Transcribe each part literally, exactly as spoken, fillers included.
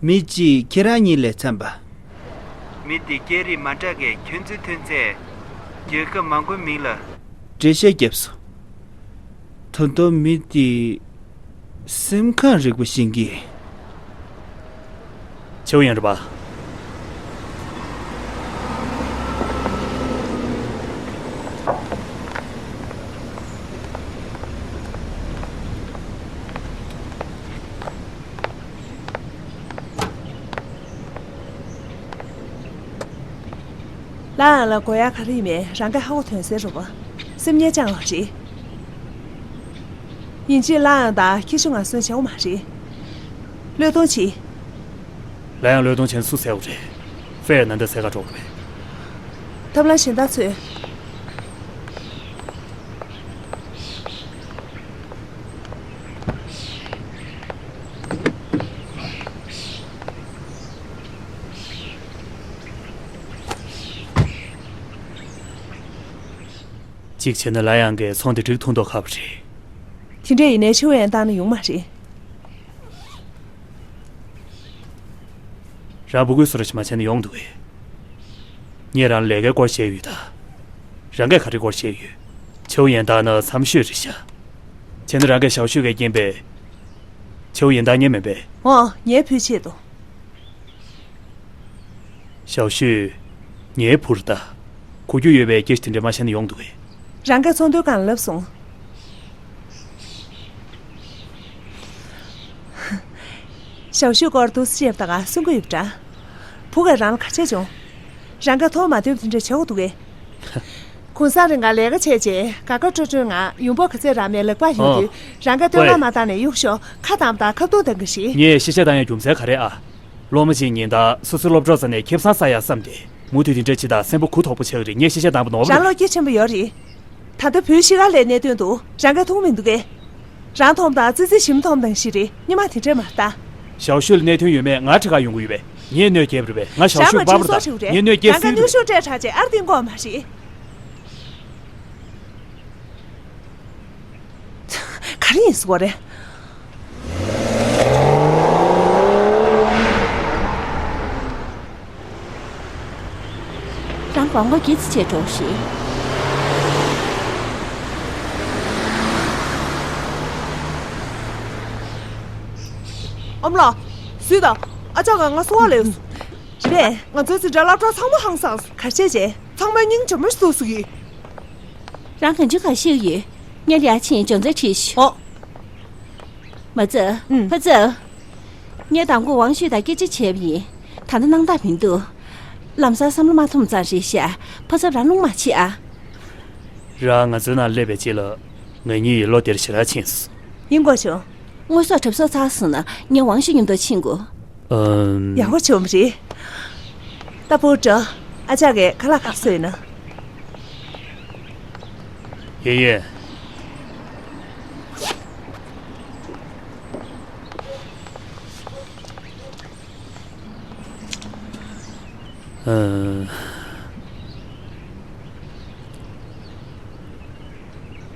མི་གཅིག་ཁྱེད་རང་གཉིས་ལས་འཚམས་པ། མི་དེ་སྐད་རིགས་མ་འདྲ་གས་ཁྱོད་ཚོའི་ཐོན་རྫས་རྒྱལ་ཁབ་མང་པོའི་མིང་ལ་འགྲེལ་བཤད་བརྒྱབ་སོང་། ད་དུང་མི་དེ་སེམས་ཁམས་རིག་པ་ཤེས་ཀྱི། ཆེའུ་ཡན་རེད་པ། ལ་ཡང་ལ་དགོས་ཡ་ག་རེ་ཡིན་མིན་རང་གིས་ཧ་གོ་དོན་གསལ་རོགས། སེམས་ཉེས་བཅངས་པ་རེད། ཡིན་གཅིག་ལ་ཡང་དང་ཁྱི་ཤུ་ང་གསོན་བྱའོ་མ་རེད། བློས་གཏོང་བྱེད། ལ་ཡང་བློས་གཏོང་བྱས་ན་སུ་བསད་པ་རེད། ཧྥེ་ཡ་ན་འདི་བསད་ག་འགྲོ་གི་རེད། ཐབས་ལམ་གཞན་དག་འཚོལ། གཅིག་བྱས་ན་ལ་ཡང་གིས་ཚོང་དེ་འགྲིག་ཐུབ་མདོག་ཁ་པོ་རེད། དེ་འདྲ་ཡིན་ནའི་ཆུ་བ་ཡན་བཏང་ན་ཡོང་མ་རེད། རང་ཕྲུ་གུའི་བཟོ་འདྲ་ཞིག་མ་བྱས་ན་ཡོང་འདུག་གས། ངས་རང་ལས་ཀའི་སྐོར་བཤད་ཡོད་ད། རང་གས་ག་རེ་སྐོར་བཤད་ཡོད། ཆེའུ་ཡན་ཏང་ནི་འཚམས་ཤོས་རེད་ཤག། བྱས་ན་རང་གས་ཞའོ་ཤུས་ཀྱི་རྐྱེན་པས། ཆེའུ་ཡན་ཏང་རྙེད་མེད་པས། འོ། ངའི་བུའི་ཆེད་དུ། ཞའོ་ཤུས། ངའི་བུ་རེད་ད། གོ་རྒྱུ་ཡོད་པའི་སྐད་ཆ་དེ་འདྲ་མ་བཤད་ན་ཡོང་འདུག་གས། རང་གས་ཚོགས་འདུའི་སྒང་ལ་ལབ་སོང་། ཞའོ་ཤུའི་སྐོར་འདུག་སེ་བཤད་པ་ད་ག་གསུང་གི་ཡོད་པ་འདྲ། བུ་གས་རང་ལ་ག་བྱས་བྱུང་། རང་གས་ཐོག་མ་དེབ་དེ་འདྲ་བྱེད་དགོས་འདུག་གས། གུང་སེང་རིང་ག་ལས་ཀ་བྱས་རྗེས་དགའ་དགའ་སྤྲོ་སྤྲོའི་ངང་ཡོང་འབབ་ག་ཚད་རག་མིན་ལག་པ་ཡོང་དུས་རང་གས་སྟོན་ཁ་མ་བཏང་ནས་གཡུག་ཞོག་ཁ་བཏང་བ་དང་ཁ་བརྡུང་བཏང་གི་རེད། ངས་ཤེས་བྱ་བཏང་ཡ་རྒྱུ་མཚན་ག་རེ་ཨ། སློབ་མ་གཅིག་ཉིན་ལྟར་སོ་སོའི་སློབ་གྲོགས་རྩ་ནས་ཁེ་བཟང་བསགས་ཡ་བསམ་སྟེ་མུ་མཐུད་དེ་འདྲ་བྱེད་དང་སེམས་པ་གུ་དོག་པོ་ཆགས་ཀྱི་རེད། ངས་ཤེས་བྱ་བཏང་པ་ནོར་བ་རང་རེད། བློ་སྐྱེད་ཆེན་པོ་ཡོད་རེད། ད་ལྟ་བོད་ཤི་ཁ་ལའི་གནད་དོན་དུ་རང་གས་ཐུག་མི་འདུག་གས། རང་མཐོང་དང་ཙི་ཙི་ཞིམ་མཐོང་དང་ཞིག་རེད། སྙེ་མ་དེ་འདྲས་མ་རེད་ད། ཞའོ་ཤུ་ལ་གནད་དོན་ཡོད་མེད་ང་ཁྲི་ཁར་ཡོང་གི་ཡོད་པས། ངས་གནོད་སྐྱེལ་བ་རེད་པས། ང་ཞའོ་ཤུ་པ་པོ་རེད་ད། ངས་གནོད་སྐྱེལ་སྲིད་པ་རེད། རང་ག་སྣུག་ཤོག་སྤྲད་དྲགས་བྱས་ཨར་ཏིང་དགོས་མ་རེད། ག་རེ་ཡིན་ཟེར་བ་རེད། རང་གོང་གོ་གི་ཚི་ཆེ་གྲོགས་ཤིག། ཨ་མ་ལགས། སུས་དང་། ཨ་ཅག་ག་ང་གསོ་བ་ལས། རེད། ང་ཚོའི་འཛིན་གྲྭ་སློབ་གྲོགས་ཚང་མ་ཧང་སངས་སོང་། ག་རེ་བྱས་རྗེས། ཚང་མས་སྙིང་རྗེ་མོ་ཞིག་གསོ་སོང་གི། རང་གང་ཅི་ག་ཤེས་ཡོད། ངས་ལ་ཡ་ཕྱིན་ཅོང་ཙེ་ཁྲིད་ཤོག། ཨོ། མ་ཙི། ཨུམ། ཕ་ཙི། ངས་དང་པོ་ཝང་ཤུས་དང་སྐད་ཆ་བྱས་པ་ཡིན། ད་ལྟ་སྣང་དག་མི་འདུག། ལམ་སང་བསམ་བློ་མ་ཐོངས་ཙང་རེད་ཤག། ཕ་ཚབ་རང་རླུང་མ་ཆེ་ཨ། རང་ང་ཚོའི་ནང་སླེབས་པའི་རྗེས་ལ་ང་གཉིས་ཡིས་བློ་བདེར་ཞེ་དྲག་ཕྱིན་སོང་། ཡིན་དགོས་བྱུང་། དངོས་ཟོག་གྲབས་གསོག་ཚར་སོང་ན་ངས་ཝང་ཤུས་མཉམ་དུ་ཕྱིན་དགོས། ཨམ། ཡག་པོ་བྱུང་བ་རེད། ད་བུ་འགྲོ། ཨ་ཅག་གིས་ཁ་ལག་ག་རེ་བཟོས་ན། ཡིན་ཡིན། ཨ།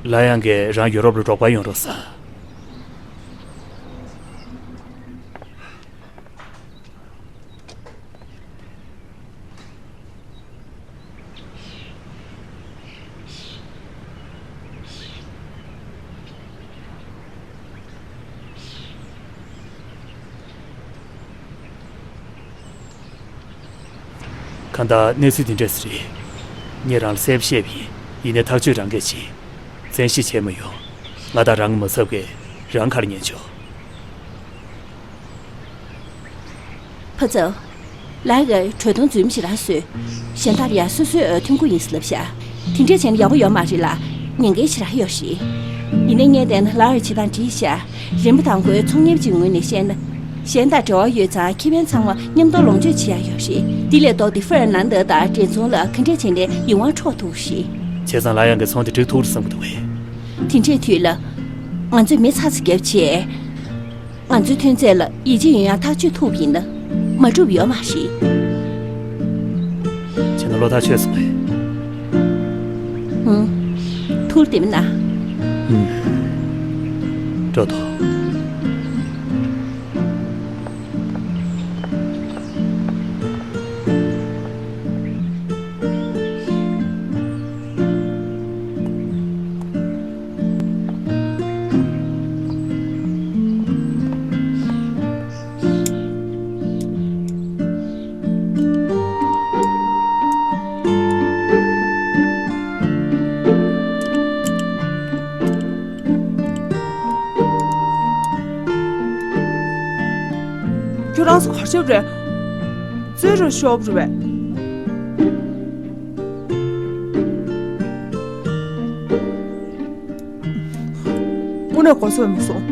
ལ་ཡང་གིས་རང་ཡུ་རོབ་ལ་འབྲོག་པ་ཡོང་རོགས་ཟེར། གང་ལྟར་གནས་ཚུལ་འདི་འདྲས་རེད། ངས་རང་ལ་གསལ་པོ་བཤད་པ་ཡིན། ཡིན་ནའི་ཐག་གཅོད་རང་གིས་བྱེད། བཙན་ཤེད་བྱས་མི་ཡོང་། ང་དང་རང་གི་མ་ཚབ་ཀྱིས་རང་ཁ་ལ་ཉན་ཆོག། ཕ་ཚབ། ལའི་གའི་གྲོས་དོན་རྫུན་མ་ཞིག་རག་སོང་། གཞན་དག་ལ་ཡང་སོ་སོའི་འོས་ཐོན་ཁུངས་ཡིན་ཟེར་ལབ་ཤག། དེ་འདྲས་བྱས་ན་ཡག་པོ་ཡོད་མ་རེད་ལ། ཉེན་ཁའི་ཞེ་དྲག་ཡོད་རེད། ཡིན་ནའི་ངས་བལྟས་ན་ལའི་བྱེད་སྟངས་འགྲིག་ཤག། རིམ་པ་དང་པོའི་ཚོང་གཉེར་གྱི་ངོས་ནས་བཤད་ན། གཞན་དང་འབྲེལ་བ་ཡོད་ཙང་ཁེ་ཕན་ཚང་མ་མཉམ་དུ་ལོངས་སྤྱོད་བྱེད་ཡག་ཡོད་རེད། དེ་ལས་ལྡོག་སྟེ་ཧྥེ་ནན་ཏེ་དང་འབྲེལ་ཚོང་ལ་ག་འདྲས་བྱས་ནས་ཡིད་དབང་འཕྲོག་ཐུབ་རེད། བྱས་ཙང་ལའི་ཡང་གི་ཚོང་དེ་འགྲིག་ཐུབ་རེད་བསམ་གྱི་འདུག་གས། དེ་འདྲའི་དུས་ལ། ང་ཚོས་མི་ཚ་ཚ་རྒྱབ་བྱས། ང་ཚོའི་ཐོན་རྫས་ལ་ཡིད་ཆེས་ཡོད་ཡག་ཐག་གཅོད་ཐུབ་པ་ཡིན་ན། མ་འགྲུབ་ཡོད་མ་རེད། བྱས་ན་བློ་ཐག་ཆོད་སོང་ངས། ཧུམ། ཐུགས་བདེ་མོ་གནང་། ཧུམ། འགྲོ་ཐུབ། ཁྱོད་རང་ཚོ་གར་ཤོར་རེད། རྩོད་རུ་ཤོར་རེད་པས། དངོས་གནས་གོ་སོང་མི་སོང་།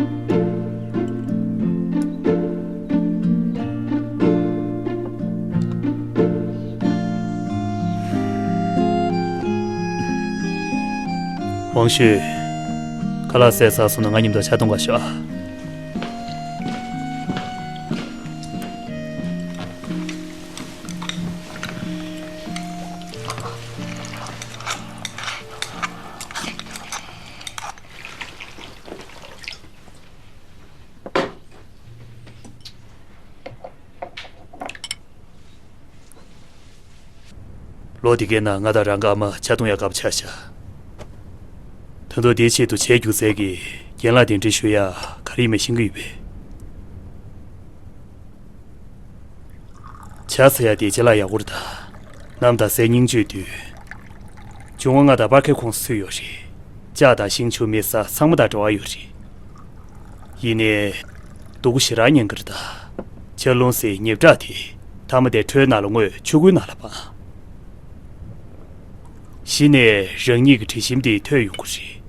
ཝང་ཞུས། ཁ་ལག་བཟས་ཚར་སོང་ན་ང་མཉམ་དུ་ཇ་འཐུང་ག་ཤོག་ཨ། ལོ་འདི་གའི་ནང་ང་དང་རང་གི་ཨ་མ་ཇ་འཐུང་ཡག་དགའ་པོ་ཆགས་ཤག་ད་དུང་དེའི་ཆེད་དུ་ཇའི་རྒྱུག་རྩལ་གྱི་རྒན་ལགས་གདན་འདྲེན་ཞུ་ཡག་ག་རེ་ཡིན་མིན་ཤེས་ཀྱི་ཡོད་པས། ཇ་ཟེར་ཡག་དེ་ཅ་ལག་ཡག་པོ་རེད་ད། གནམ་དང་སའི་སྙིང་བཅུད་དུས། འབྱུང་བ་ལྔ་དང་སྤར་ཁའི་ཁོངས་སུ་ཚུད་ཡོད་རེད། ལྕགས་དང་ཤིང་ཆུ་མེ་ས་ཚང་མ་དང་འབྲེལ་བ་ཡོད་རེད། ཡིན་ནའི། སྡུག་པོ་ཞེ་དྲག་ཉེན་གྱི་རེད་ད། ཆར་རླུང་ཟེར་ཉེ་འབྲག་དེ། མཐའ་མ་དེ་ཁྲོའི་ནང་ལ་རྔོས་ཆུ་ཁོལ་ནང་ལ་སྦངས། གཞི་ནས་རང་ཉིད་ཀྱི་དྲི་ཞིམ་དེ་ཐོས་ཡོང་གི་རེད།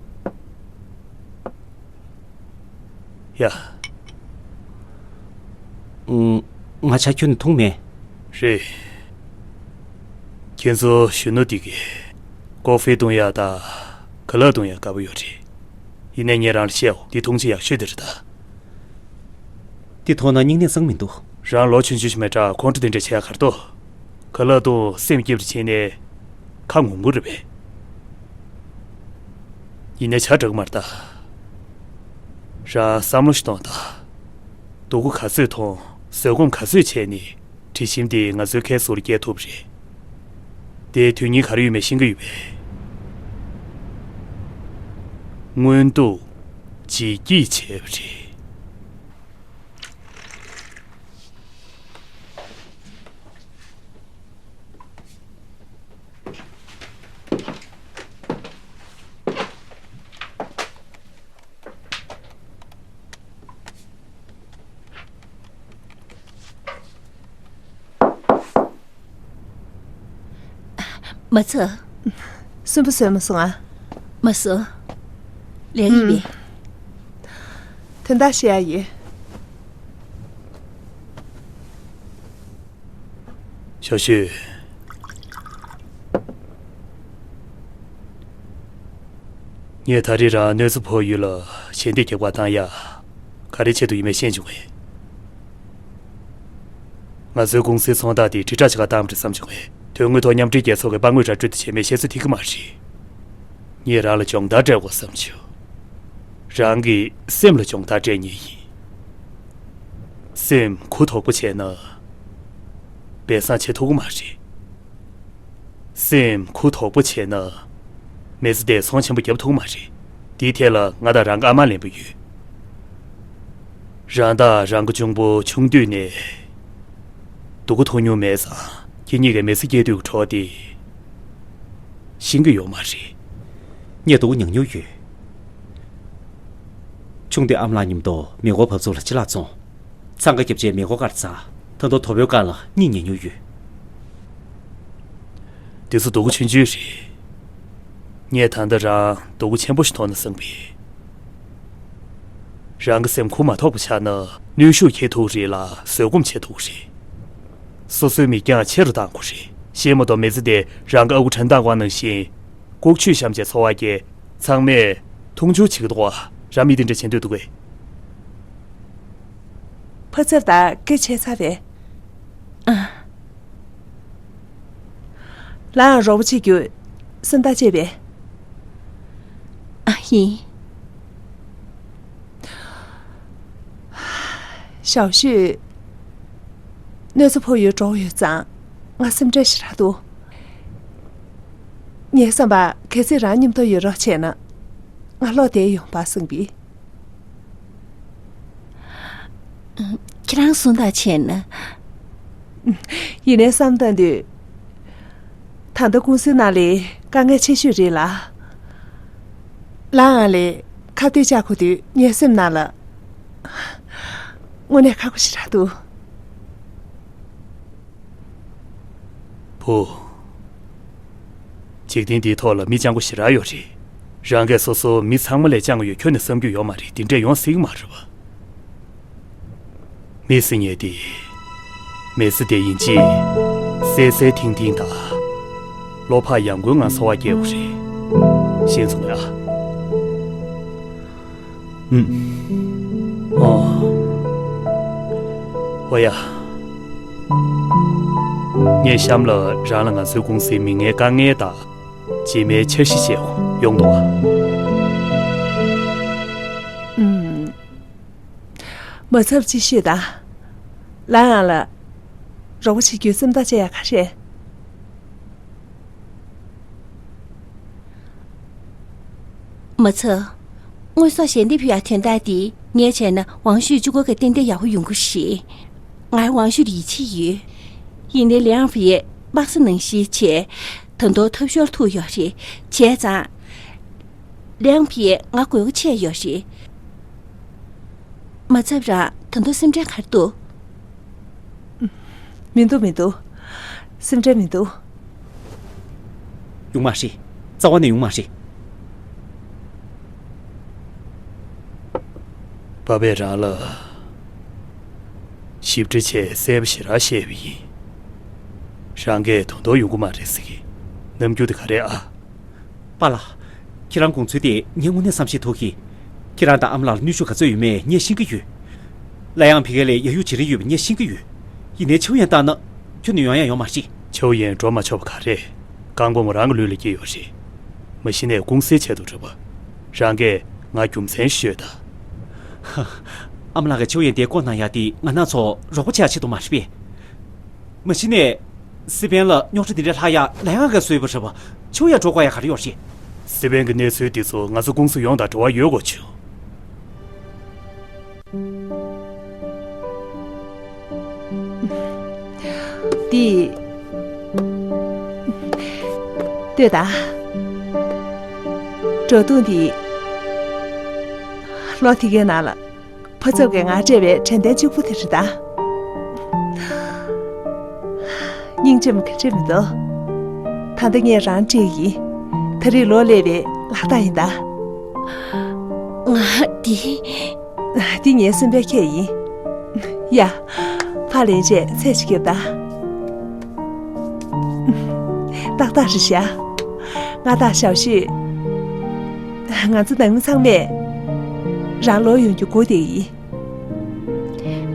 ཡ། ཨུམ། ང་ཇ་ཁྱོན་ནས་འཐུང་མེད། རེད། ཁྱེད་ཚོ་གཞོན་ནུ་འདི་གས་ཀོ་ཧྥེ་འཐུང་ཡག་དང་ཁ་ལག་འཐུང་ཡག་དགའ་པོ་ཡོད་རེད། ཡིན་ནའི་ངས་རང་ལ་བཤད་འོ། འདི་འཐུང་ཆ་ཡག་ཤོས་དེ་རེད་ད། འདི་མཐོང་ན་སྙིང་ནད་སངས་མི་འདུག་རང་ལོ་ཆུང་ཆུང་ཞིག་མེད་དྲག་ཁོང་ཁྲོ་དེ་འདྲ་བྱེད་ཡག་ག་རེ་འདུག་ཁ་ལག་འཐུང་སེམས་སྐྱིད་པོ་བྱས་ནས་ཁ་ངོམ་གྱི་རེད་པས། ཡིན་ནའི་ཇ་འདྲ་གི་མ་རེད་ད། རང་བསམ་བློ་ཞིག་གཏོང་དང་། སྡུག་གུ་ག་ཚོད་འཐུང་། བཟོད་སྒོམ་ག་ཚོད་བྱས་ནས་དྲི་ཞིམ་དེ་ང་ཚོའི་ཁའི་ཟུར་སྐྱེལ་ཐུབ་རེད། དེའི་དོན་སྙིང་ག་རེ་ཡོད་མེད་ཤེས་ཀྱི་ཡོད་པས། སྔོན་འདུག་བརྗེད་སྐྱིད་བྱས་པ་རེད། མ་ཚ། སུན་པོ་བཟོས་མ་སོང་ཨ། མ་བཟོ། ལས་ཀ་ཡིན་པས། དོན་དག་བཤད་ཡ་ཡིན། ཞའོ་ཞུས། ངས་ད་རེས་རང་གནོད་འཚེ་ཕོག་ཡུལ་ལ་ཞལ་འདེབས་རྒྱག་པར་བཏང་ཡ། ག་རེ་ཆེད་དུ་ཡིན་མིན་ཤེས་བྱུང་ངས། ང་ཚོའི་ཀུང་སིའི་ཚོང་རྟགས་དེ་དྲིལ་བསྒྲགས་བྱེད་གར་བཏང་བ་རེད་བསམ་བྱུང་ངས། དོན་དངོས་ཐོག་མཉམ་འབྲེལ་རྒྱལ་ཚོགས་ཀྱི་དཔའ་རྔུས་ར་སྤྲོད་དུ་བྱས་མེད་བཤད་ཚུལ་འཐད་ཀྱི་མ་རེད། ངས་རང་ལ་སྦྱོང་བརྡར་སྤྲད་དགོས་བསམ་བྱུང་། རང་གི་སེམས་ལ་སྦྱོང་བརྡར་སྤྲད་མཁན་ཡིན། སེམས་གུ་དོག་པོ་བྱས་ན། སྦས་གསང་བྱེད་ཐུབ་ཀྱི་མ་རེད། སེམས་གུ་དོག་པོ་བྱས་ན། མི་ཚེ་འདིར་ཚོང་ཆེན་པོ་རྒྱབ་ཐུབ་ཀྱི་མ་རེད། དེའི་ཐད་ལ་ང་དང་རང་གི་ཨ་མ་ལན་པོ་ཡོད། རང་དང་རང་གི་གཅུང་པོ་ཆུང་དུས་ནས་སྡུག་གུ་འཐུང་མྱོང་མེད་ཙང་། ཁྱེད་གཉིས་ཀྱིས་མི་ཚེ་སྐྱེལ་དུས་ཀྱི་གྲོགས་དེ་ཤེས་ཀྱི་ཡོད་མ་རེད། ངས་སྡུག་གུ་མྱངས་མྱོང་ཡོད། ཆུང་དུས་ཨ་མ་ལགས་མཉམ་དུ་མེ་འཁོར་འབབ་ཚུགས་ལ་ཕྱི་ལོགས་བཙོང་། འཚང་ཁ་རྒྱབ་བྱས་མེ་འཁོར་བཀག་ཚར། ད་དུང་དོ་པོའི་བཀག་ལ་གཉིད་ཉལ་མྱོང་ཡོད། དེ་ཚོ་སྡུག་གུ་ཆུང་ཆུང་རེད། ངས་ད་ལྟ་རང་སྡུག་གུ་ཆེན་པོ་ཞིག་མཐོང་ན་བསམ་གི། རང་གི་སེམས་གུ་མ་དོག་པ་ཆགས་ན་གནོན་ཤུགས་འཁྱེར་ཐུབ་རེད་ལ་བཟོད་སྒོམ་བྱེད་ཐུབ་རེད། སོ་སོའི་མིག་རྒྱང་ཆེ་རུ་བཏང་དགོས་རེད། ཤེས་མ་གཏོགས་མི་ཚེ་འདི་རང་གི་ཨ་ཁུ་ཁྲིན་ཏང་ཝང་ནང་བཞིན། ལྐོག་ཇུས་བཤམས་བྱས་འཚོ་བ་སྐྱེལ། ཚང་མས་མཐོང་ཆུང་བྱེད་ཀྱི་འདུག་ག་རང་མི་དེ་འདྲ་བྱེད་འདོད་འདུག་གས། ཕ་ཚར་དང་སྐད་ཆ་ཚར་བས། ཨ། ལའང་རོགས་པ་བྱེད་རྒྱུ་སེམས་ཐག་བཅད་པས། ཨ་ཡིན། ཞའོ་ཤུས། གནོད་འཚེ་ཕོག་ཡུལ་འགྲོ་ཡོད་ཙང་ང་སེམས་ཁྲལ་ཞེ་དྲག་འདུག་ངས་བསམ་པ་གལ་སྲིད་རང་མཉམ་དུ་ཡོད་རོགས་བྱས་ན་ང་ལོག་བསྡད་ཡོང་པ་བསམ་གི། ཁྱེད་རང་གསུང་ཐག་ཆད་ན། ཡིན་ནའི་བསམ་བཏང་དུས། ད་ལྟ་ཀུང་སིའི་ནང་ལ་དཀའ་ངལ་ཆེ་ཤོས་རེད་ལ། ལའང་ལ་ཁ་གཏད་བཅག་དགོས་དུས་ངའི་སེམས་ནང་ལ། དངོས་གནས་ཁག་པོ་ཞེ་དྲག་འདུག་འོ། འཇིག་རྟེན་འདིའི་ཐོག་ལ་མི་སྤྱང་པོ་ཞེ་དྲག་ཡོད་རེད། རང་གིས་སོ་སོ་མི་ཚང་མ་ལས་སྤྱང་ཡོད་ཁྱོན་ནས་བསམ་རྒྱུ་ཡོད་མ་རེད། འདི་འདྲས་ཡོང་སྲིད་ཀྱི་མ་རེད་པ། མི་ཟེར་མཁན་དེ། མི་ཚེ་འདི་ཡིན་གཅིག་གསལ་གསལ་ཐིང་ཐིང་དང་། བློ་བག་ཡངས་པོའི་ངང་འཚོ་བ་སྐྱེལ་དགོས་རེད། ཤེས་སོང་ངས་ཨ། ཨུམ། ཨོ། ཨོ་ཡ། ངས་གཤམ་ལ་རང་ལ་ང་ཚོའི་ཀུང་སིའི་མིག་སྔའི་དཀའ་ངལ་དང་། རྗེས་མའི་འཆར་གཞི་བཤད་དགོས་ཡོང་འདུག་ཨ། ཨུམ། མ་ཚབ་ཅིག་ཤོད་དང་། ལ་ཡང་ལ། རོགས་པ་བྱེད་རྒྱུའི་སེམས་ཐག་བཅད་ཡ་ག་རེད། མ་ཚབ། དངོས་ཟོག་ཞལ་འདེབས་ཕུལ་ཡ་དོན་དག་འདི་ངས་བྱས་ན་ཝང་ཞུས་གཅིག་པོ་གི་ཏན་ཏན་ཡག་པོ་ཡོང་གི་རེད། ང་ཝང་ཞུས་ལ་ཡིད་ཆེས་ཡོད། ཡིན་ནའི་ལི་ཡང་ཕི་ཡས་དམག་ས་ནང་བཞིན་བྱས། ད་དུང་ཐབས་ཤོར་ཐུག་ཡོད་རེད། བྱས་ཙང་། ལི་ཡང་ཕི་ཡས་ང་དགོས་མཁོ་ཆེ་ཡོད་རེད། མ་ཚབ་རང་ད་དུང་སེམས་ཁྲལ་ག་རེ་འདུག་མི་འདུག་མི་འདུག་སེམས་ཁྲལ་མི་འདུག་ཡོང་མ་རེད། རྩ་བ་ནས་ཡོང་མ་རེད། པ་ཕས་རང་ལ་ཞིབ་ཕྲ་བྱས་གསལ་པོ་ཞེ་དྲག་བཤད་པ་ཡིན། རང་གིས་དོན་དག་ཡོང་གི་མ་རེད་ཟེར་གི། རྣམ་འགྱུར་དེ་ག་རེད་ཨ། པཱ་ལགས། ཁྱེད་རང་དགོངས་ཚུལ་དེ་ངས་དངོས་གནས་བསམ་ཤེས་ཐུབ་གི། ཁྱེད་རང་དང་ཨ་མ་ལགས་ལ་གནོད་ཤུགས་ག་ཚོད་ཡོད་མེད་ངས་ཤེས་ཀྱི་ཡོད། ལ་ཡང་ཕི་གེ་ལས་ཡ་ཡུ་བྱེད་རིན་ཡོད་པ་ངས་ཤེས་ཀྱི་ཡོད། ཡིན་ནའི་ཆའོ་ཡན་བཏང་ན་ཁྱོན་ནས་ཡོང་ཡ་ཡོད་མ་རེད། ཆའོ་ཡན་འགྲོ་མ་ཆོག་པ་ག་རེ། རྐང་པ་མོ་རང་གི་ལུས་ལ་སྐྱེས་ཡོད་རེད། མ་གཞི་ནས་ཀུང་སིའི་ཆེད་དུ་རེད་པ། རང་གིས་ང་རྒྱུ་མཚན་ཤོད་དང་། ཧ། ཨ་མ་ལགས་ཀྱིས་ཆའོ་ཡན་དེ་བསྐོ་གནང་ཡ་དེ་ང་རང་ཚོ་རོགས་པ་བྱེད་ཡ་ཆེད་དུ་མ་རེད་པས། མ་གཞི་ནས། སི་པན་ལ་རྙོག་དྲ་འདི་འདྲ་ལྷག་ཡ་ལ་ཡང་ག་བཟོས་པ་རེད་པ། ཆའོ་ཡན་འགྲོ་དགོས་ཡ་ག་རེ་ཡོད་རེད། སི་པན་གྱི་གནས་ཚུལ་འདི་ཚོ་ང་ཚོ་ཀུང་སི་ཡོངས་དང་འབྲེལ་བ་ཡོད་དགོས་བྱུང་། འདི། ལྟོས་དང་། སྒྲོ་བརྡུང་འདི། ལོ་དེ་གའི་ནང་ལ། ཕ་ཚབ་ཀྱིས་ང་སྤྲད་པའི་དྲན་རྟེན་གཅིག་པུ་དེ་རེད་ད། སྙིང་རྗེ་མོ་ག་འདྲ་མི་འདུག་ད་ལྟ་ངས་རང་སྤྲད་ཡིན། ད་རེས་ལོ་སླེབས་པའི་ལག་རྟགས་ཡིན་ད། ང་འདི། འདི་ངའི་སེམས་པའི་ཁྱད་ཡིན། ཡ། ཕར་ལེན་བྱས་ཚད་ཅིག་རྒྱབ་ད། ཏག་ཏག་རེད་ཤག་ང་དང་ཞའོ་ཤུས། ང་ཚོ་ནང་མི་ཚང་མས་རང་ལོག་ཡོང་རྒྱུ་སྒུག་བསྡད་ཡིན།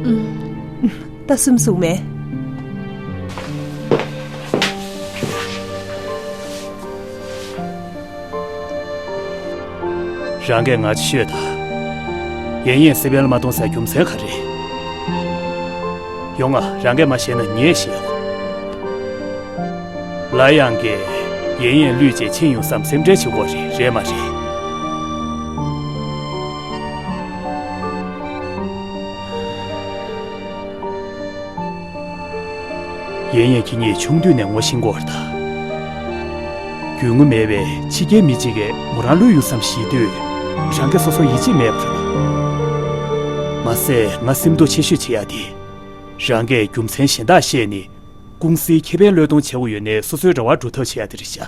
ཨུམ། ད་སུམ་གསུངས་མེད། རང་གིས་ང་ཅིག་ཤོད་དང་། ཡན་ཡན་སི་པན་ལ་མ་གཏོང་སའི་རྒྱུ་མཚན་ག་རེ། ཡོང་ང་། རང་གིས་མ་ཤེས་ན་ངས་ཤེས་ཡོང་། ལ་ཡང་གིས་ཡན་ཡན་བླུས་རྗེས་ཕྱིན་ཡོང་བསམ་སེམས་ཁྲལ་བྱེད་དགོས་རེད། རེད་མ་རེད། ཡན་ཡན་ཁྱེད་གཉིས་ཆུང་དུས་ནས་ངོ་ཤེས་ཀྱི་ཡོད་རེད་ད། རྒྱུས་མངའ་མེད་པའི་ཕྱི་རྒྱལ་མི་གཅིག་གིས་མོ་རང་བླུས་ཡོང་བསམ་ཤེས་དུས། རང་གིས་སོ་སོར་ཡིད་ཆེས་མེད་པ་རེད་པ། མ་ཟད་ང་སེམས་སྡུག་ཆེ་ཤོས་བྱེད་ཡ་དེ། རང་གིས་རྒྱུ་མཚན་གཞན་དག་བཤད་ནས་ཀུང་སིའི་ཁེ་ཕན་བློས་གཏོང་བྱེད་དགོས་ཡོད་ནའི་སོ་སོའི་རེ་བ་སྒྲུབ་ཐབས་བྱེད་ཡ་དེ་རེད་ཤག་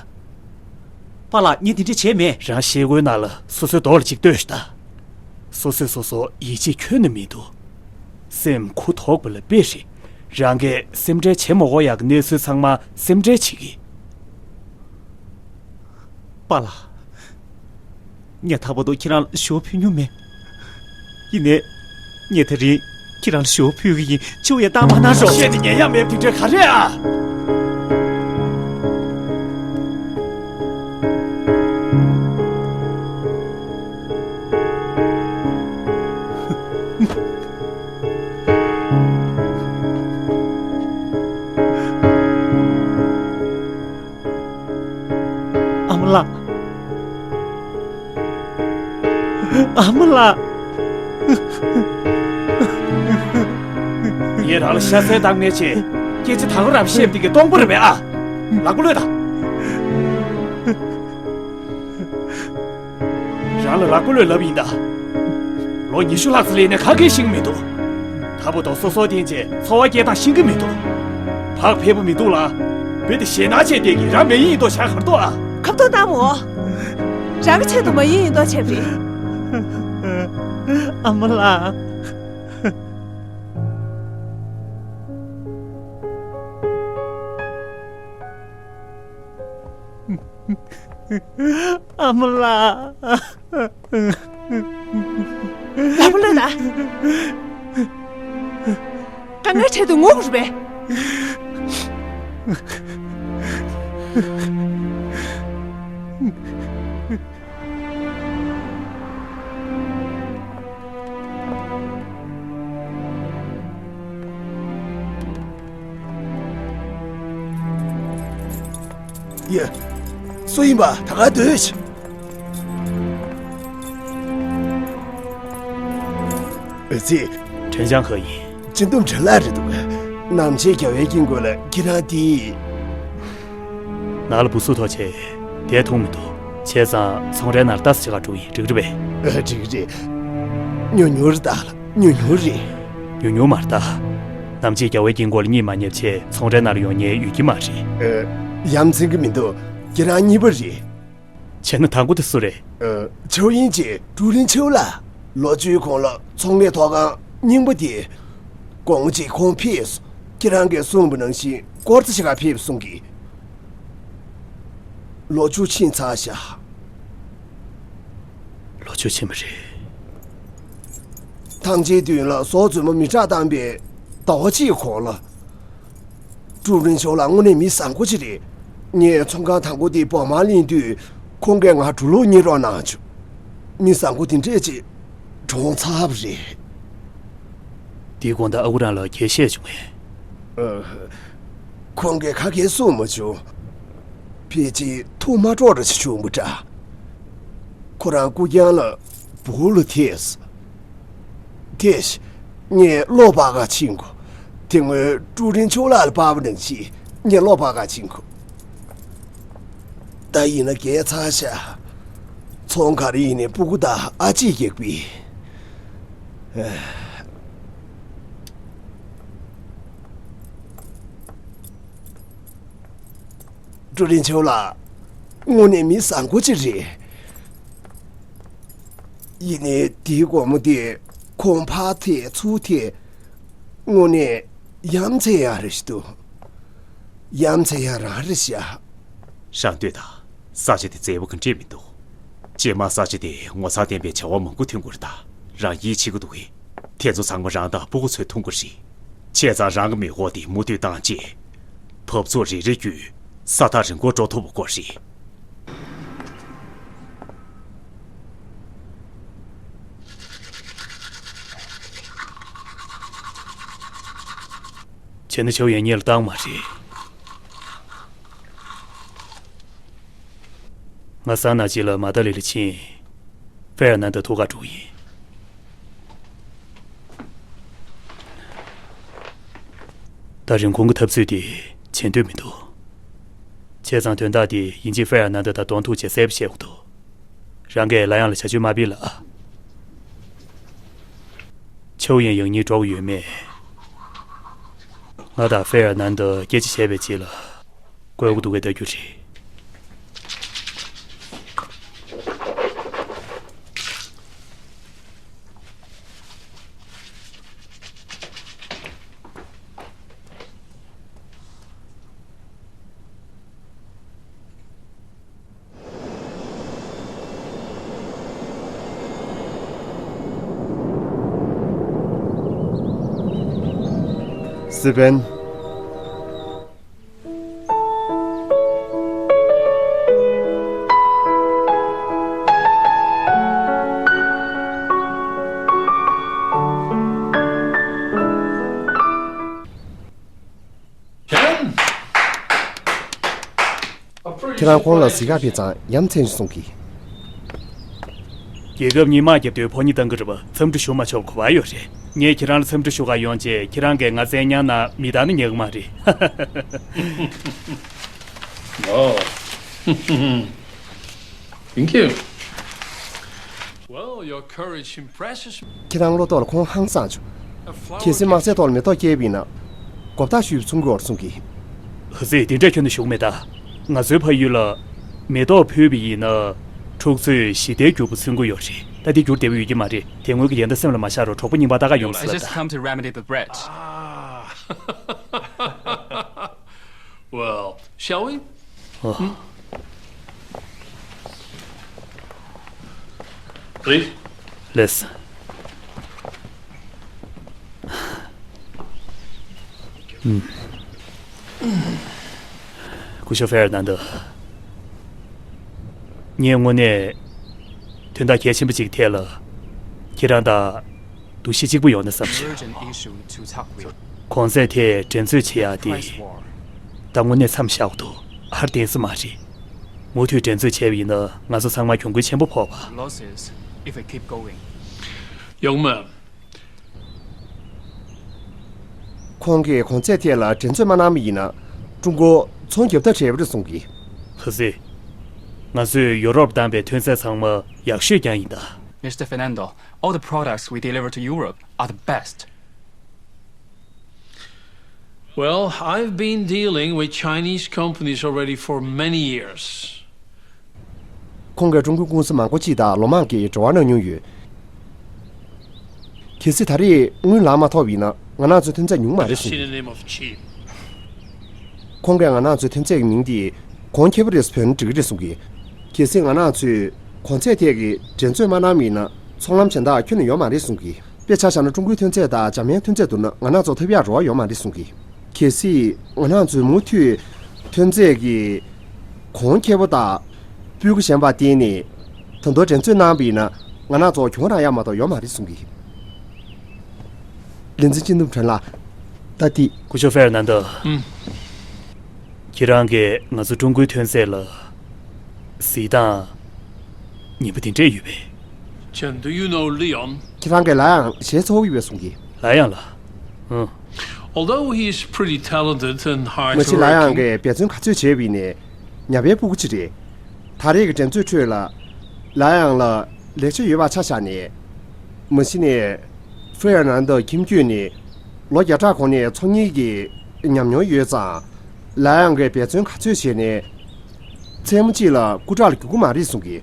པཱ་ལགས། ངས་དེ་འདྲ་བྱས་མེད། རང་ཤེལ་སྒོའི་ནང་ལ་སོ་སོའི་མདོག་ལ་གཅིག་ལྟོས་ཤིག་ད། སོ་སོས་སོ་སོར་ཡིད་ཆེས་ཁྱོན་ནས་མི་འདུག་སེམས་ཁུ་དོག་པ་ལ་དཔེ་རེད། རང་གིས་སེམས་ཁྲལ་བྱེད་མ་དགོས་ཡག་གི་གནས་ཚུལ་ཚང་མ་སེམས་ཁྲལ་བྱེད་ཀྱི། པཱ་ལགས། ངས་ད་བར་དུ་ཁྱེད་རང་ལ་ཞུ་བ་ཕུལ་མྱོང་མེད། ཡིན་ནའི། ངས་དེ་རིང་ཁྱེད་རང་ལ་ཞུ་བ་ཕུལ་གྱི་ཡིན། ཆུ་ཡང་བཏང་མ་གནང་རོགས། བཤད་དེ་ཉན་ཡག་མེད་པ་དེ་འདྲ་ག་རེ་ཨ། ཨ་མ་ལགས། ཨ་མ་ལགས། ངས་རང་ལ་ཤ་ཚའི་གཏམ་ངན་བྱས། སྐད་ཆ་ད་ག་རང་བཤད་པ་འདི་གི་སྟོང་པ་རེད་པས་ཨ། ལག་པ་གློད་དང་། རང་ལ་ལག་པ་གློད་ལབ་ཡིན་ད། ལོ་ཉི་ཤུ་ལྷག་ཙམ་སླེབས་ནས་ག་གེ་ཤེས་ཀྱི་མི་འདུག་ད་བར་དུ་སོ་སོ་བསྟེན་བྱས་འཚོ་བ་སྐྱེལ་སྟངས་ཤེས་ཀྱི་མི་འདུག་བག་ཕེབས་པོ་མི་འདུག་ལ། བོད་དེ་ཞེད་སྣང་བྱས་བསྡད་ཀྱི་རང་མ་ཡིན་ཡིན་མདོག་བྱ་གར་འདུག་ཨ། ཁ་བཏང་བཏང་མོ། རང་གི་ཆེད་དུ་མ་ཡིན་ཡིན་མདོག་བྱས་པ་རེད། ཨ་མ་ལགས། ཨ་མ་ལགས། ལབ་པ་ལོས་ན། ད་ངའི་གྲལ་དུ་ངོ་དགོས་རེད་པས། ཡ། སུ་ཡིན་པ་ད་ག་སྡོད་ཤིག་ཨ་ཙི། ཁྲེན་ཅང་ཧེ་ཡིན། སྤྱི་འདོམས་ཁྲེན་ལགས་རེད་འདུག་ནམ་ཕྱེད་རྒྱལ་བའི་དཀྱིལ་འཁོར་ལ་ཁྱེད་རང་དེ། ནང་ལ་བུ་སུ་ཐོག་ཆེ། དེ་མཐོང་མི་འདུག་བྱས་ཙང་ཚོང་རའི་ནང་ལ་ལྟ་ས་ཆེ་ག་འགྲོ་ཡིན། འགྲིག་རེད་པས། ཨ། འགྲིག་རེད། ཉུང་ཉུང་རེད་ད། ཉུང་ཉུང་རེད། ཉུང་ཉུང་མ་རེད་ད། ནམ་ཕྱེད་རྒྱལ་བའི་དཀྱིལ་འཁོར་ལ་གཉིད་མ་ཉལ་བྱས་ཚོང་རའི་ནང་ལ་ཡོང་མཁན་ཡོད་ཀྱི་མ་རེད། ཨ། ཡ་མཚན་གྱི་མི་འདུག་ཁྱེད་རང་གཉིས་པ་རེད། བྱས་ན་དང་པོ་དེ་སུ་རེད། ཨ། ཆའོ་ཡིན་གྱིས་ཀྲུའུ་རིན་ཆའོ་ལགས། ལོ་བཅུའི་གོང་ལ་ཚོང་ལས་ཐོག་ཁང་རྙིང་པ་དེ། དགོང་མོ་གཅིག་ཁོང་ཕེབས་སོང་། ཁྱེད་རང་གིས་གསུངས་པ་ནང་བཞིན་སྐོར་ར་ཞིག་ག་ཕེབས་སོང་གི། ལོ་བཅུ་ཕྱིན་ཚར་ཤག་ལོ་བཅུ་ཕྱིན་པ་རེད། ཐང་ཆེན་མདུན་ལ་ཟོག་རྫུན་མ་མི་ཁྲག་བཏང་པའི་ཟླ་བ་གཅིག་གོང་ལ། ཀྲུའུ་རིན་ཆའོ་ལགས་དངོས་གནས་མི་བཟང་པོ་ཅིག་རེད། ངས་ཚོང་ཁང་དང་པོ་དེ་བོགས་མར་ལེན་དུས་ཁོང་གིས་ང་འགྲོ་ལུགས་གཉེར་རོགས་གནང་བྱུང་། མི་བཟང་པོ་དེ་འདྲས་ཅིག་གྲོངས་ཚར་བ་རེད། དེའི་དགོང་དག་ཨ་ཁུ་རང་ལ་ག་རེ་བཤད་བྱུང་ངས། ཨ། ཁོང་གིས་ག་གེ་གསུངས་མ་བྱུང་། ཕལ་ཆེར་ཐུགས་མ་སྤྲོ་ར་ཞིག་བྱུང་བ་འདྲ། ཁོ་རང་སྐུ་རྐྱང་ལ་སྦུག་ལ་ཐེབས། དེས། ངས་གློ་སྤར་ག་ཕྱིན་གོ། དེ་སྔོན་ཀྲུའུ་རིན་ཆའོ་ལགས་ལ་སྤར་བ་ནང་བཞིན་ངས་གློ་སྤར་ག་ཕྱིན་གོ། ད་ཡིན་ན་རྒས་ཚར་ཤག་ཚོང་ག་རེ་ཡིན་ནའི་སྤུ་གུ་དང་ཨ་ཅེ་རྒྱག་པས། ཀྲུའུ་རིན་ཆའོ་ལགས། དངོས་གནས་མི་བཟང་པོ་ཅིག་རེད། ཡིན་ནའི་དེའི་དགོང་མོ་དེ་ཁོང་ཕར་ཐེ་ཚུར་ཐེ། དངོས་གནས་ཡ་མཚན་ཡང་རེ་ཞིག་འདུག་ཡ་མཚན་ཡང་རང་རེད་ཤག་རང་ལྟོས་དང་། ས་ཆ་དེ་མཛེས་པོ་ག་འདྲས་མི་འདུག་རྗེས་མ་ས་ཆ་དེ་ངོ་མཚར་ལྡན་པའི་བྱ་བ་མང་པོ་ཐོན་དགོས་རེད་ད། རང་ཡིད་ཆེས་ཀྱི་འདུག་གས། དེ་ཚོ་ཚང་མ་རང་དང་སྤུ་གུ་ཚོས་མཐོང་དགོས་རེད། བྱས་ཙང་རང་གི་མེ་འཁོར་དེ་མུ་མཐུད་བཏང་རྗེས། འཐབ་རྩོད་རེ་རེ་བརྒྱུད་ས་ཐག་རིང་པོ་འགྲོ་ཐུབ་པ་དགོས་རེད། བྱས་ན་ཆའོ་ཡན་གཉིས་ལ་བཏང་མ་རེད། ང་སང་ནང་གཅིག་ལ་མ་ཏཱ་ལི་ལ་ཕྱིན། ཧྥེ་ཡར་ནན་ཏ་ཐུག་ག་འགྲོ་གི་ཡིན། ད་རིན་གོང་གི་འཐབ་རྩོད་དེ་བྱེད་འདོད་མི་འདུག་བྱས་ཙང་དོན་དག་དེ་ཡིན་གཅིག་ཧྥེ་ཡར་ནན་ཏ་དང་གདོང་ཐུག་བྱས་གསལ་པོ་བཤད་དགོས་འདུག་རང་གིས་ལ་ཡང་ལ་བྱ་སྤྱོད་མ་སྤེལ་ལ། ཆའོ་ཡན་ཡང་སྙིང་འགྲོ་གི་ཡོད་མེད། ང་དང་ཧྥེ་ཡར་ནན་ཏ་སྐད་ཆ་བྱས་པའི་རྗེས་ལ། དགོས་མཁོ་འདུག་གས་ལྟ་རྒྱུ་རེད། སི་པན། ཁྱེད་རང་ཁོང་ལ་གཟིགས་ག་ཕེབས་ཙང་ཡ་མཚན་ཞིག་གསུང་གི། རྒྱལ་ཁབ་གཉིས་དམག་རྒྱབ་དུས་ཕོ་ཉ་བཏང་གི་རེད་པ། འཚམས་འདྲི་ཞུ་མ་ཆོག་གོ་བ་ཡོད་རེད། ངས་ཁྱེད་རང་ལ་འཚམས་འདྲི་ཞུ་ག་ཡོང་བྱས་ཁྱེད་རང་གིས་ང་བཙན་ཉར་ན་མི་བཏང་ན་ཉན་གི་མ་རེད། ཨོ། Thank you. Well, your courage impresses me. ཁྱེད་རང་བློ་ཐོག་ལ་ཁོང་ཧང་སངས་བྱུང་། གལ་སྲིད་དམག་སའི་ཐོག་ལ་མེ་ཏོག་སྐྱེས་པ་ཡིན་ན། མགོ་བཏགས་ཞུས་པ་མཚུངས་ཀྱི་འོར་གསུང་གི། ཧ་ཙི། དེ་འདྲས་ཁྱོན་ནས་ཞུ་གི་མེད་ད། ང་ཚོའི་ཕ་ཡུལ་ལ་མེ་ཏོག་ཕུལ་བ་ཡིན་ན། འཁྲུག་རྩོད་ཞི་བདེའི་འགྱུར་བ་མཚོན་གྱི་ཡོད་རེད། ད་དེ་འགྱུར་བདེ་པོ་ཡོད་ཀྱི་མ་རེད། དེ་སྔོན་གྱི་ཡན་ད་སེམས་ལ་མ་བཞག་རོགས། གྲོགས་པོ་རྙིང་པ་ལྟ་ག་ཡོང་ཟེར་ལབ་ད། Well, shall we? ཨོ། Please. ལགས་སོ། ཨུམ། སྐུ་ཞབས་ཧྥེ་ཨར་ནན་དོ། ངས་དངོས་གནས་དོན་དག་གལ་ཆེན་པོ་གཅིག་ཐད་ལ་ཁྱེད་རང་དང་འདུ་ཤེས་གཅིག་པ་ཡོང་ན་བསམ་བྱུང་། གོང་ཚད་ཐད་འགྲན་རྩོད་བྱེད་ཡག་དེ་ད་དངོས་གནས་མཚམས་བཞག་འདུག་ཧར་བརྟན་ས་མ་རེད། མུ་མཐུད་འགྲན་རྩོད་བྱས་པ་ཡིན་ན་ང་ཚོ་ཚང་མར་གྱོང་གུན་ཆེན་པོ་ཕོག་པ། Losses if we keep going. ཡོང་མེད། ཁོང་གིས་གོང་ཚད་ཐད་ལ་འགྲན་རྩོད་མ་གནང་བ་ཡིན་ན། ཀྲུང་གོ་ཚོང་རྒྱབ་ཐབས་བྲལ་བ་རེད་གསུང་གི། ཧ་ཙི། ང་ཚོས་ཡོ་རོབ་བཏང་པའི་ཐོན་རྫས་ཚང་མ་ཡག་ཤོས་ཀྱང་ཡིན་ད། Mister Fernando, all the products we deliver to Europe are the best. Well, I've been dealing with Chinese companies already for many years. ཁོང་གིས་ཀྲུང་གོའི་ཀུང་སི་མང་པོ་ཅིག་དང་ལོ་མང་གི་འབྲེལ་བ་གནང་མྱོང་ཡོད། གལ་སྲིད་ད་རེས་དངུལ་ལག་མ་ཐོབ་ཡིན་ན་ང་རང་ཚོའི་ཐོན་རྫས་ཉུང་མ་རེད་གསུངས། Just in the name of cheap. ཁོང་གིས་ང་རང་ཚོའི་ཐོན་རྫས་ཀྱི་མིང་དེ་གོང་ཁེ་པོ་རེད་ཟེར་བོས་ན་འགྲིག་གི་རེད་གསུངས་ཀྱི། གལ་སྲིད་ང་རང་ཚོས་གོང་ཚད་ཐད་ཀྱི་འགྲན་རྩོད་མ་གནང་བ་ཡིན་ན་ཚོང་ལམ་གཞན་དག་ཁྱོན་ནས་ཡོད་མ་རེད་གསུངས་ཀྱི། དཔེ་ཆ་བཞག་ན་ཀྲུང་གོའི་ཐོན་རྫས་དང་འཇར་མན་ཐོན་རྫས་བསྡུར་ན་ང་རང་ཚོ་ཐོབ་ཡག་རེ་བ་ཡོད་མ་རེད་གསུངས་ཀྱི། གལ་སྲིད་ང་རང་ཚོས་མུ་མཐུད་ཐོན་རྫས་ཀྱི་གོང་ཁེ་པོ་དང་སྤུས་ཀ་ཞན་པ་བསྟན་ནས་ད་དུང་འགྲན་རྩོད་གནང་བ་ཡིན་ན་ང་རང་ཚོ་གྱོང་རག་ཡག་མ་གཏོགས་ཡོད་མ་རེད་གསུངས་ཀྱི། ལས་འཛིན་སྤྱི་འདོམས་ཁྲེན་ལགས། ད་ལྟའི། སྐུ་ཞབས་ཧྥེ་ཨར་ནན་དོ། ཨུམ། ཁྱེད་རང་གིས་ང་ཚོ་ཀྲུང་གོའི་ཐོན་རྫས་ལ་གཟིགས་སྟངས་ངན་པ་དེ་འདྲས་ཡོད་པས། Chen, do you know Leon? ཁྱེད་རང་གིས་ལའང་ཞེ་ཚོར་ཡོད་པས་གསུང་གི། ལའང་ལ། ཨང་། Although he is pretty talented and hard to working. མ་གཞི་ལའང་གིས་འབད་བརྩོན་ག་ཚོད་བྱས་པ་ཡིན་ནའི་ཉ་པའི་ཕྲུ་གུ་ཅིག་རེད། ད་རེས་ཀྱི་འགྲན་རྩོད་ཁྲོད་ལ་ལའང་ལ་ལེགས་ཆ་ཡོད་པ་ཆ་བཞག་ནས། མ་གཞི་ནས་ཧྥེ་ཨར་ནན་དོ་ཁྱིམ་རྒྱུད་ནས་ལོ་བརྒྱ་ཕྲག་གོང་ནས་ཚོང་གཉེར་གྱི་ཉམས་མྱོང་ཡོད་ཙང་། ལའང་གིས་འབད་བརྩོན་ག་ཚོད་བྱས་ནས་མཚན་མོ་གཅིག་ལ་སྐུ་དྲག་ལ་འགྱུར་གྱི་མ་རེད་གསུང་གི།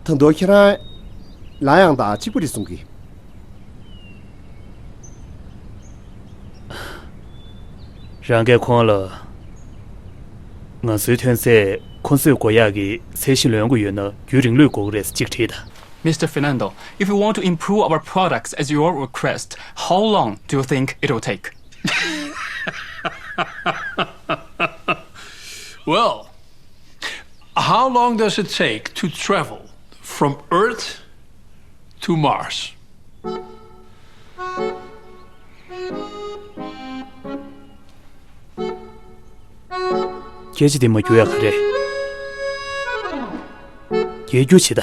ད་དུང་ཁྱེད་རང་ལའང་དང་གཅིག་པ་རེད་གསུང་གི། རང་གིས་ཁོང་ལ་ང་ཚོའི་ཐོན་རྫས་ཁོ་ཚོས་དགོས་ཡག་གི་ཚད་གཞི་ལོན་དགོས་ཡོད་ན་རྒྱུན་རིང་ལོས་དགོས་ཀྱི་རེད་ཅེས་དྲིས་དང་། Mister Fernando, if you want to improve our products as your request, how long do you think it will take? Well, how long does it take to travel from Earth to Mars? སྐད་ཆ་དེ་མ་འགྱུར་ཡ་ག་རེ། རྒྱལ་རྒྱུ་བྱེད་ད།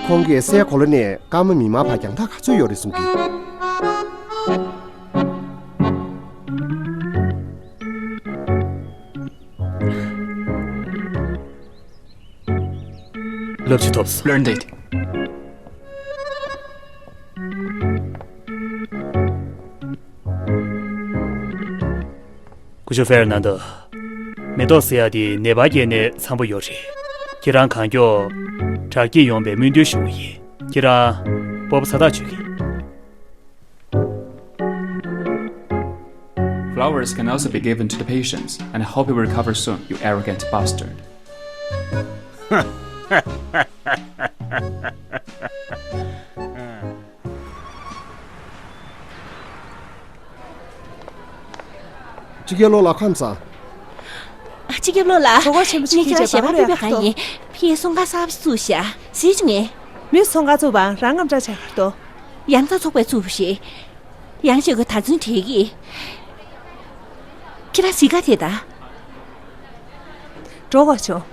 ཁོང་གིས་སའི་གོ་ལ་ནས་སྐར་མ་མིག་དམར་བར་རྒྱང་ཐག་ག་ཚོད་ཡོད་རེད་གསུང་གི། བསླབ་བྱ་ཐོབ་སོང་། Learned it. སྐུ་ཞབས་ཧྥེ་ཨར་ནན་དོ། མེ་ཏོག་ཟེར་ཡ་དེ་ནད་པ་སྐྱེས་ནས་འཚམ་པོ་ཡོད་རེད། ཁྱེད་རང་གང་མགྱོགས་དྲག་སྐྱེད་ཡོང་བའི་སྨོན་འདུན་ཞུ་གི་ཡིན། ཁྱེད་རང་སྤོབས་པ་ཚ་ཐག་ཆོད་ཀྱི། Flowers can also be given to the patients, and I hope you will recover soon, you arrogant bastard. སྤྱི་ཁྱབ་བློན་ལགས་ཁམས་བཟང་། སྤྱི་ཁྱབ་བློན་ལགས། ཚོགས་ཁང་ཆེན་པོ་ཅིག་ངས་ཁྱེད་རང་ཞལ་པར་ཕུལ་བའི་གང་ཡིན། ཕྱིའི་ཚོང་ཁང་གསར་པ་བཙུགས་ཤག་གཟིགས་བྱུང་ངས། མི་ཚོང་ཁང་བཙུགས་པའང་རང་ངམ་འདྲ་ཆགས་ཀྱི་འདུག་ཡང་རྩ་ཚོགས་པས་བཙུགས་པ་རེད། ཡང་ཞིག་གི་ད་ཚུན་བྲིས་ཀྱིས། ཁྱེད་རང་གཟིགས་ག་དེ་ད། འགྲོ་དགོས་བྱུང་།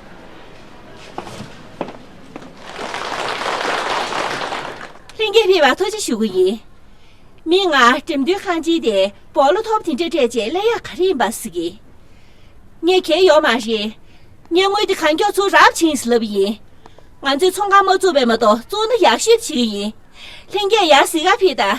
ལྷན་རྒྱས་ཕེབས་པར་ཐུགས་རྗེ་ཞུ་གི་ཡིན། མི་ང་འགྲེམས་སྟོན་ཁང་ཆེན་དེ་སྦོ་ལོ་ཐོབ་དེ་འདྲ་སྤྲད་རྗེས་སླེབས་ཡག་ག་རེ་ཡིན་པ་གཟིགས་ཀྱིས། ངས་གལ་ཡོད་མ་རེད། ཉེ་དངུལ་དེ་གང་མགྱོགས་ཚུར་རག་ཕྱིན་ཟེར་ལབ་ཡིན། ང་ཚོས་ཚོང་ཁང་མ་བཙུགས་པས་མ་གཏོགས་བཙུགས་ན་ཡག་ཤོས་བྱེད་ཀྱི་ཡིན། ལྷན་རྒྱས་ཡར་གཟིགས་ག་ཕེབས་དང་།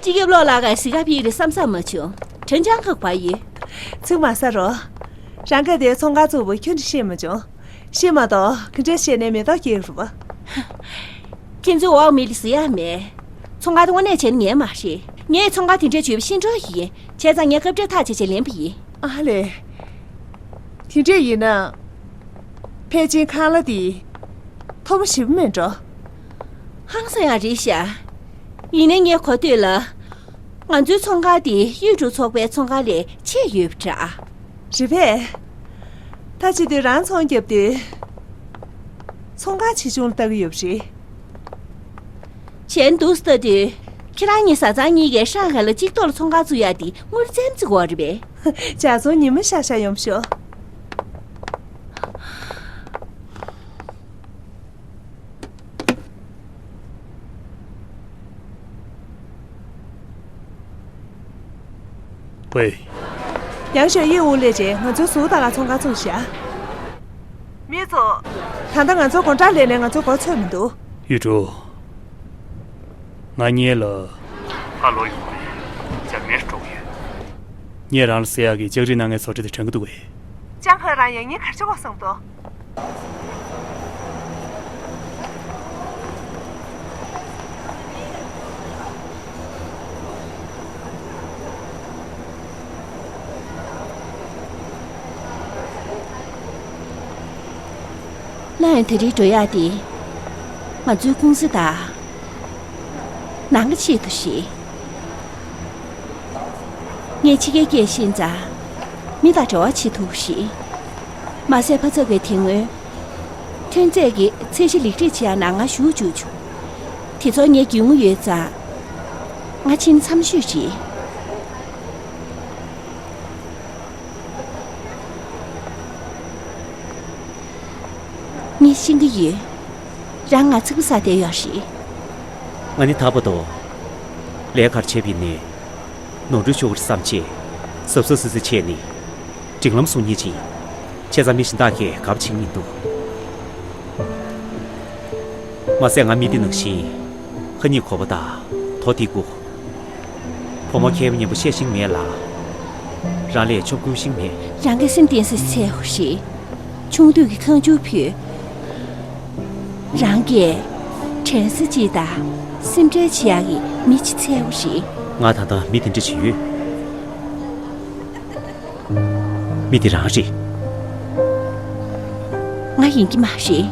སྤྱི་ཁྱབ་བློ་ལགས་ཀྱིས་གཟིགས་ག་ཕེབས་རེད་བསམ་བསམ་མ་བྱུང་། དྲིན་ཅང་ག་བ་ཡོད། ཚིག་མ་ཟ་རོགས། རང་ག་དེ་ཚོང་ཁང་བཙུགས་པ་ཁྱོད་ཀྱིས་ཤེས་མ་བྱུང་། ཤེས་མ་གཏོགས་ག་འདྲ་བཤད་ནས་མེ་ཏོག་སྐྱེ་རུ་བ། ཁྱེད་ཚོའི་འོག་མི་ལ་ཟེར་ཡག་མེད། ཚོང་ཁང་དངོས་གནས་བྱས་ན་ངའི་མ་རེད། ངས་ཚོང་ཁང་དེ་འདྲའི་བྱུས་པ་ཤེས་འགྲོ་ཡིན། བྱས་ཙང་ངས་སྐབས་འཕྲལ་ཐག་བཅད་བྱས་ལེན་པ་ཡིན། ཨ་ལས། དེ་འདྲས་ཡིན་ན། ཕལ་ཆེར་ཁང་གླ་དེ། མཐོ་པོ་ཞེ་པོ་མེད་འགྲོ། ཧང་སང་ཡག་རེད་ཤག་ཡིན་ནའི་ངའི་གོ་ཐོས་ལ། ང་ཚོའི་ཚོང་ཁང་དེ་ཡུས་ཀྲུའུ་ཚོགས་པའི་ཚོང་ཁང་ལས་ཆེ་ཡོད་པ་འདྲ། རེད་པས། ད་བྱེད་དུས་རང་ཚོང་རྒྱབ་དུས། ཚོང་ཁང་ཆེ་ཆུང་ལ་ལྟ་གི་ཡོད་པ་རེད། བྱས་ན་འདུག་སེ་ལྟ་དུས། ཁྱེད་རང་གཉིས་བཟའ་ཚང་གཉིས་ཀས་ཧྲང་ཧའེ་ལ་གཅིག་ཐོག་ལ་ཚོང་ཁང་བཙུགས་ཡག་དེ་དངུལ་ཙམ་ཅིག་དགོས་རེད་པས། ཇ་ཚོང་ཉི་མ་ཤར་ཤར་ཡོང་ཤོག་ཝེ། ཡང་ཞོ་ཡི་དབུ་ལས་རྗེས་ང་ཚོའི་ཟུར་ད་ག་ཚོང་ཁང་བཙུགས་ཤག་མི་ཚོ། ད་ལྟ་ང་ཚོ་དགོང་དག་ལས་ནས་ང་ཚོ་མགོ་ཚོད་མི་འདུག་ཡུས་ཀྲུའུ། ང་གཉིས་ལ། ཕར་ལོག་ཡོང་བ་རེད། ཇར་མན་འགྲོ་གི་ཡོད། ངས་རང་ལ་ཟེར་ཡག་གི་ལྕགས་རིགས་གནང་མཁན་བཟོ་གྲྭ་དེ་དྲན་གི་འདུག་གས། ཅང་ཧའེ་རང་ཡང་སྙིང་ག་རེ་བྱེད་དགོས་བསམ་འདུག་ལན་དེ་རིང་འགྲོ་ཡག་དེ། ང་ཚོའི་ཀུང་སི་དང་། ནང་གི་ཆེད་དུ་ཞིག་ངས་ཕྱི་རྒྱལ་སྐད་ཤེས་ཙང་། མི་དང་འབྲེལ་བ་བྱེད་ཐུབ་ཞིག་མ་ཟད་ཕ་ཚབ་ཀྱིས་དེ་སྔོན། ཐོན་རྫས་ཀྱི་ཚད་གཞི་ལེགས་སྒྲིག་བྱེད་ཡག་ནང་ང་ཞུགས་བཅུག་བྱུང་། དེ་ཚོར་ངས་རྒྱུས་མངའ་ཡོད་ཙང་། ང་ཕྱིན་ན་འཚམས་ཤོས་བྱེད། ངས་ཤེས་ཀྱི་ཡོད། རང་ང་ཚིག་པ་ཟ་བསྡད་ཡོད་རེད། ང་ནི་ད་བར་དུ་ལས་ཀ་བྱས་པ་ཡིན་ནའི། ནོར་འཁྲུལ་ཤོར་གི་རེད་བསམ་བྱས་གཟབ་གཟབ་གཟབ་གཟབ་བྱས་ནས་སྒྲིག་ལམ་སྲུང་མཁན་ཅིག་བྱས་ཙང་མི་གཞན་དག་གིས་དགའ་པོ་བྱེད་ཀྱི་མི་འདུག་མ་ཟད་ང་མི་འདི་ནང་བཞིན་ཁ་ཉིན་གོ་བ་དང་དོ་ཐིག་གུ། ཕོ་མོ་མཁས་པ་མཉམ་པོ་བཤད་ཤེས་མེད་ལ། རང་ལས་ཆོབ་རྒོལ་ཤེས་མེད། རང་གི་སེམས་གཏིང་ཟབ་ཚད་ཧུ་ཤི། ཆུང་དུས་ཀྱི་ཁང་ཆུང་ཕུད། རང་གིས་དྲན་ས་ཅིག་དང་སེམས་ཁྲལ་བྱེད་ཡག་གི་མི་ཅིག་ཚད་ཧུ་ཤི། ང་ད་ལྟ་མི་དེ་འདྲ་ཅིག་ཡོད། མི་དེ་རང་རེད། ང་ཡིན་གྱི་མ་རེད།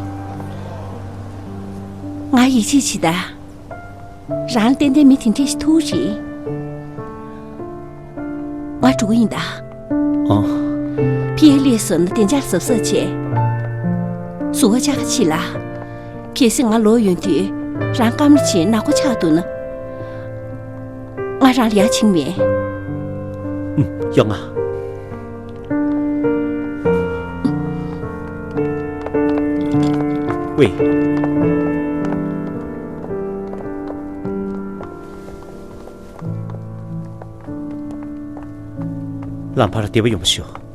ང་ཡིད་ཆེས་བྱེད་ད། རང་ལ་ཏན་ཏན་མི་དེ་འདྲ་ཞིག་ཐུག་རེད། ང་འགྲོ་གི་ཡིན་ད། ཨོ། ཕྱི་ལས་སོང་ན་བདེ་འཇགས་གཟབ་གཟབ་བྱས། ཟུར་བ་ཅག་ཁ་ཕྱི་ལ། གལ་སྲིད་ང་ལོག་ཡོང་དུས་རང་སྐམ་ལ་ཕྱིན་ནག་པོ་ཆགས་འདུག་ན། ང་རང་ལ་ཡ་བྱིང་མེད། ཨུམ། ཡོང་ང་། ཝེ། ལམ་བར་བདེ་པོ་ཡོང་བ་ཞུ།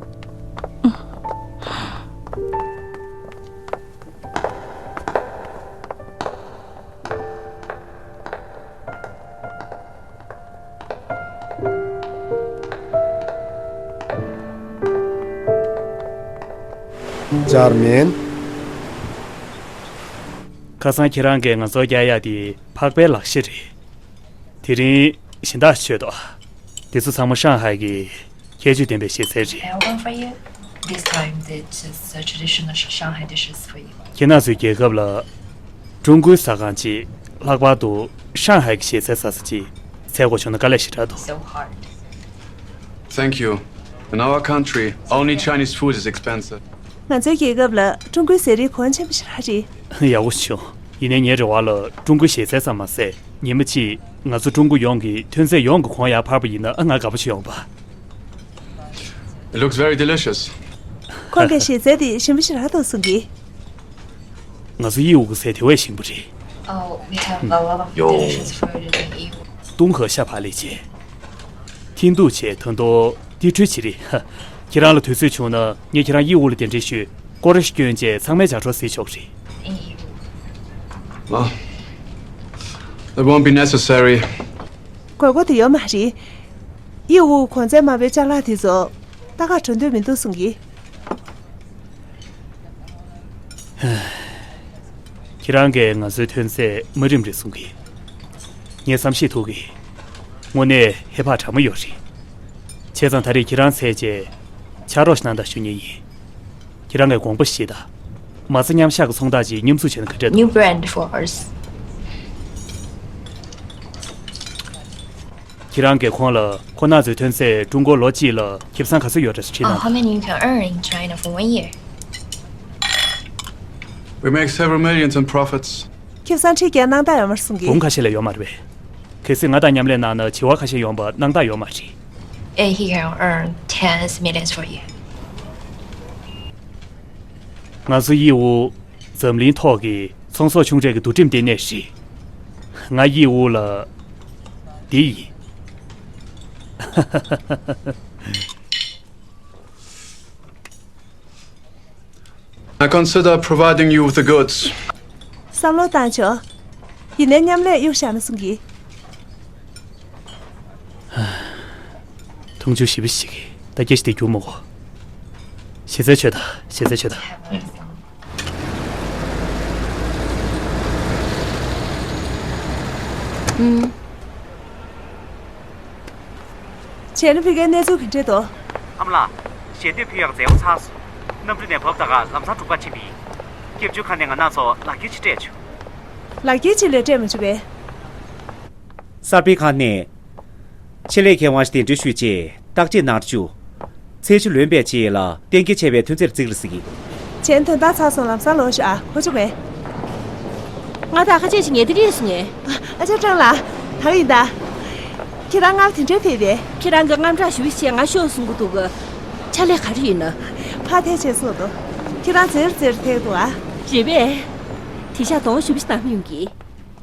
ཇར་མན། ཁ་སང་ཁྱེད་རང་གིས་ང་ཚོར་རྒྱག་ཡག་དེ་ཕག་པའི་ལག་ཤེས་རེད། དེ་རིང་གཞན་དག་ཤོད་དོ། དེ་ཚོ་ཚང་མ་ཧྲང་ཧའེ་གི་ཁྱད་ཆོས་ལྡན་པའི་ཞལ་ཚལ་རེད། I have one for you. This time, it's just the traditional Shanghai dishes for you. ཁྱེད་རང་ཚོའི་རྒྱལ་ཁབ་ལ་ཀྲུང་གོའི་ཟ་ཁང་ཅིག་ལྷག་པར་དུ་ཧྲང་ཧའེ་གི་ཞལ་ཚལ་ཟ་ས་ཅིག་འཚོལ་དགོས་བྱུང་ན་དཀའ་ལས་ཞེ་དྲག་འདུག So hard. Thank you. In our country, only Chinese food is expensive. ང་ཚོའི་རྒྱལ་ཁབ་ལ་ཀྲུང་གོའི་ཟས་རིགས་གོང་ཆེན་པོ་ཞེ་དྲག་རེད། ཡག་པོ་བྱུང་། ཡིན་ནའི་ངའི་རེ་བ་ལ་ཀྲུང་གོའི་ཞལ་ཚལ་ཙམ་མ་ཟད། ཉི་མ་གཅིག་ང་ཚོ་ཀྲུང་གོ་ཡོངས་ཀྱི་ཐོན་རྫས་ཡོངས་ཀྱི་གོང་ཡར་འཕར་བ་ཡིན་ན་ང་དགའ་པོ་ཞིག་ཡོང་པ། It looks very delicious. ཁོང་གི་ཞལ་ཚལ་དེ་ཞིམ་པོ་ཞེ་དྲག་འདུག་གསུང་གི། ང་ཚོ་དབྱི་འུ་གི་ཟས་དེ་བས་ཞིམ་པོ་རེད། Oh, we have a lot of delicious food in the evening. ཏུང་ཧེ་ཤ་ཕ་ལི་ཅེ། ཐིན་ཏུ་ཆེ་ཐོན་ཏོ་ཏི་ཁྲུ་ཆི་རི། ཁྱེད་རང་ལ་དུས་ཚོད་བྱུང་ན་ངས་ཁྱེད་རང་ཡི་ཝུ་ལ་གདན་འདྲེན་ཞུས། སྐོར་ར་ཞིག་སྐྱོན་བྱས་ཚང་མས་ཇ་གྲོགས་བཟི་ཆོག་རེད། Well, it won't be necessary. དགོས་མཁོ་དེ་ཡོད་མ་རེད། ཡི་ཝུ་གོང་ཚད་དམའ་བའི་ཅ་ལག་དེ་ཚོ་ད་ག་འགྲོ་འདོད་མི་འདུག་གསུང་གི། ཁྱེད་རང་གིས་ང་ཚོའི་ཐོན་རྫས་དམའ་རིམ་རེད་གསུང་གི། ངས་བསམ་ཤེས་ཐུབ་གི། དངོས་གནས་ཧེ་བག་དྲག་མོ་ཡོད་རེད། བྱས་ཙང་ད་རེས་ཁྱེད་རང་འཚོལ་བྱས་ཕྱག་རོགས་ཤིག་གནང་དང་ཞུ་མཁན་ཡིན། ཁྱེད་རང་གིས་དགོངས་པ་བཞེས་དང་། མ་རྩ་མཉམ་བཞག་གི་ཚོང་རྟགས་ཅིག་མཉམ་འཛུགས་བྱས་ན་ག་འདྲ་འདུག New brand for us. ཁྱེད་རང་གིས་ཁོང་ལ་ཁོ་ན་ཚོའི་ཐོན་རྫས་ཀྲུང་གོར་ལོ་གཅིག་ལ་ཁེ་བཟང་ག་ཚོད་ཡོད་རེད་དྲིས་ན། Oh, how many you can earn in China for one year? We make several millions in profits. ཁེ་བཟང་ཁྲི་བརྒྱ་གནང་སྟངས་ཡོད་མ་རེད་གསུང་གི། འབུམ་ཁ་ཤས་ལས་ཡོད་མ་རེད་པས། གལ་སྲིད་ང་དང་མཉམ་ལས་གནང་ན་བྱེ་བ་ཁ་ཤས་ཡོང་པ་གནང་སྟངས་ཡོད་མ་རེད། And he can earn tens millions for you. ང་ཚོ་ཡི་ཝུ་འཛམ་གླིང་ཐོག་གི་ཚོང་ཟོག་ཆུང་གྲས་ཀྱི་འདུལ་ཁྲིམས་ལྟེ་གནས་རེད། ང་ཡི་ཝུ་ལ་འདི་ཡིན། I consider providing you with the goods. བསམ་བློ་བཏང་ཆོག་ཡིན་ནའི་མཉམ་ལས་གཡུག་བཞག་ན་གསུང་གི། མཐོང་ཆུང་ཞེ་པོ་ཞིག་གིས་ད་སྐད་ཆ་དེ་བསྒྱུར་མི་དགོས། ཞེ་སའི་ཆོད་ད། ཞེ་སའི་ཆོད་ད། ཨུམ། བྱས་ན་ཕ་གིའི་གནས་ཚུལ་ག་འདྲས་འདུག་ཨ་མ་ལགས། ཞལ་འདེབས་ཕུལ་ཡག་མཛད་སྒོ་ཚར་སོང་། གནམ་གྲུ་ནས་བབས་ད་ག་ལམ་སང་འགྲུལ་པ་ཕྱིན་པ་ཡིན། སྐྱབས་བཅོལ་ཁང་ནས་ང་རང་ཚོ་ལག་འཁྱེར་ཅིག་སྤྲད་བྱུང་། ལག་འཁྱེར་ཅིག་ལས་སྤྲད་མ་བྱུང་བས། གསར་སྤེལ་ཁང་ནས་ཆེད་ལས་མཁས་དབང་ཞིག་གདན་འདྲེན་ཞུས་རྗེས་བརྟག་དཔྱད་གནང་རྒྱུ། ཚད་གཞི་ལོན་པའི་རྗེས་ལ་གཏན་འཁེལ་བྱས་པའི་ཐོན་རྫས་ལ་རྩིས་རེད་ཟེར་གྱི། གཞན་དོན་དག་ཚར་སོང་ལམ་སང་ལོག་ཤོག་ཨ། གོ་བྱུང་ངས། ང་དང་ཁ་ཆད་ཞིག་ངེས་དེ་རེད་སོང་ངས། ཨ་ཅག་ཀྲང་ལགས། ད་ག་ཡིན་ད། ཁྱེད་རང་སྔར་དེ་འདྲའི་ཕེབས་པས། ཁྱེད་རང་གི་དངངས་སྐྲག་ཞུ་བྱས་ང་ཤོག་གསུང་གི་འདུག་གི། ཕྱག་ལས་ག་རེ་ཡིན་ན། ཕར་ཐལ་བྱས་སོང་འདུག་ཁྱེད་རང་ཙེར་ཙེར་ཐལ་འདུག་ཨ། རེད་པས། དེང་སང་གདོང་ཞུ་བྱས་བཏང་མི་ཡོང་གི།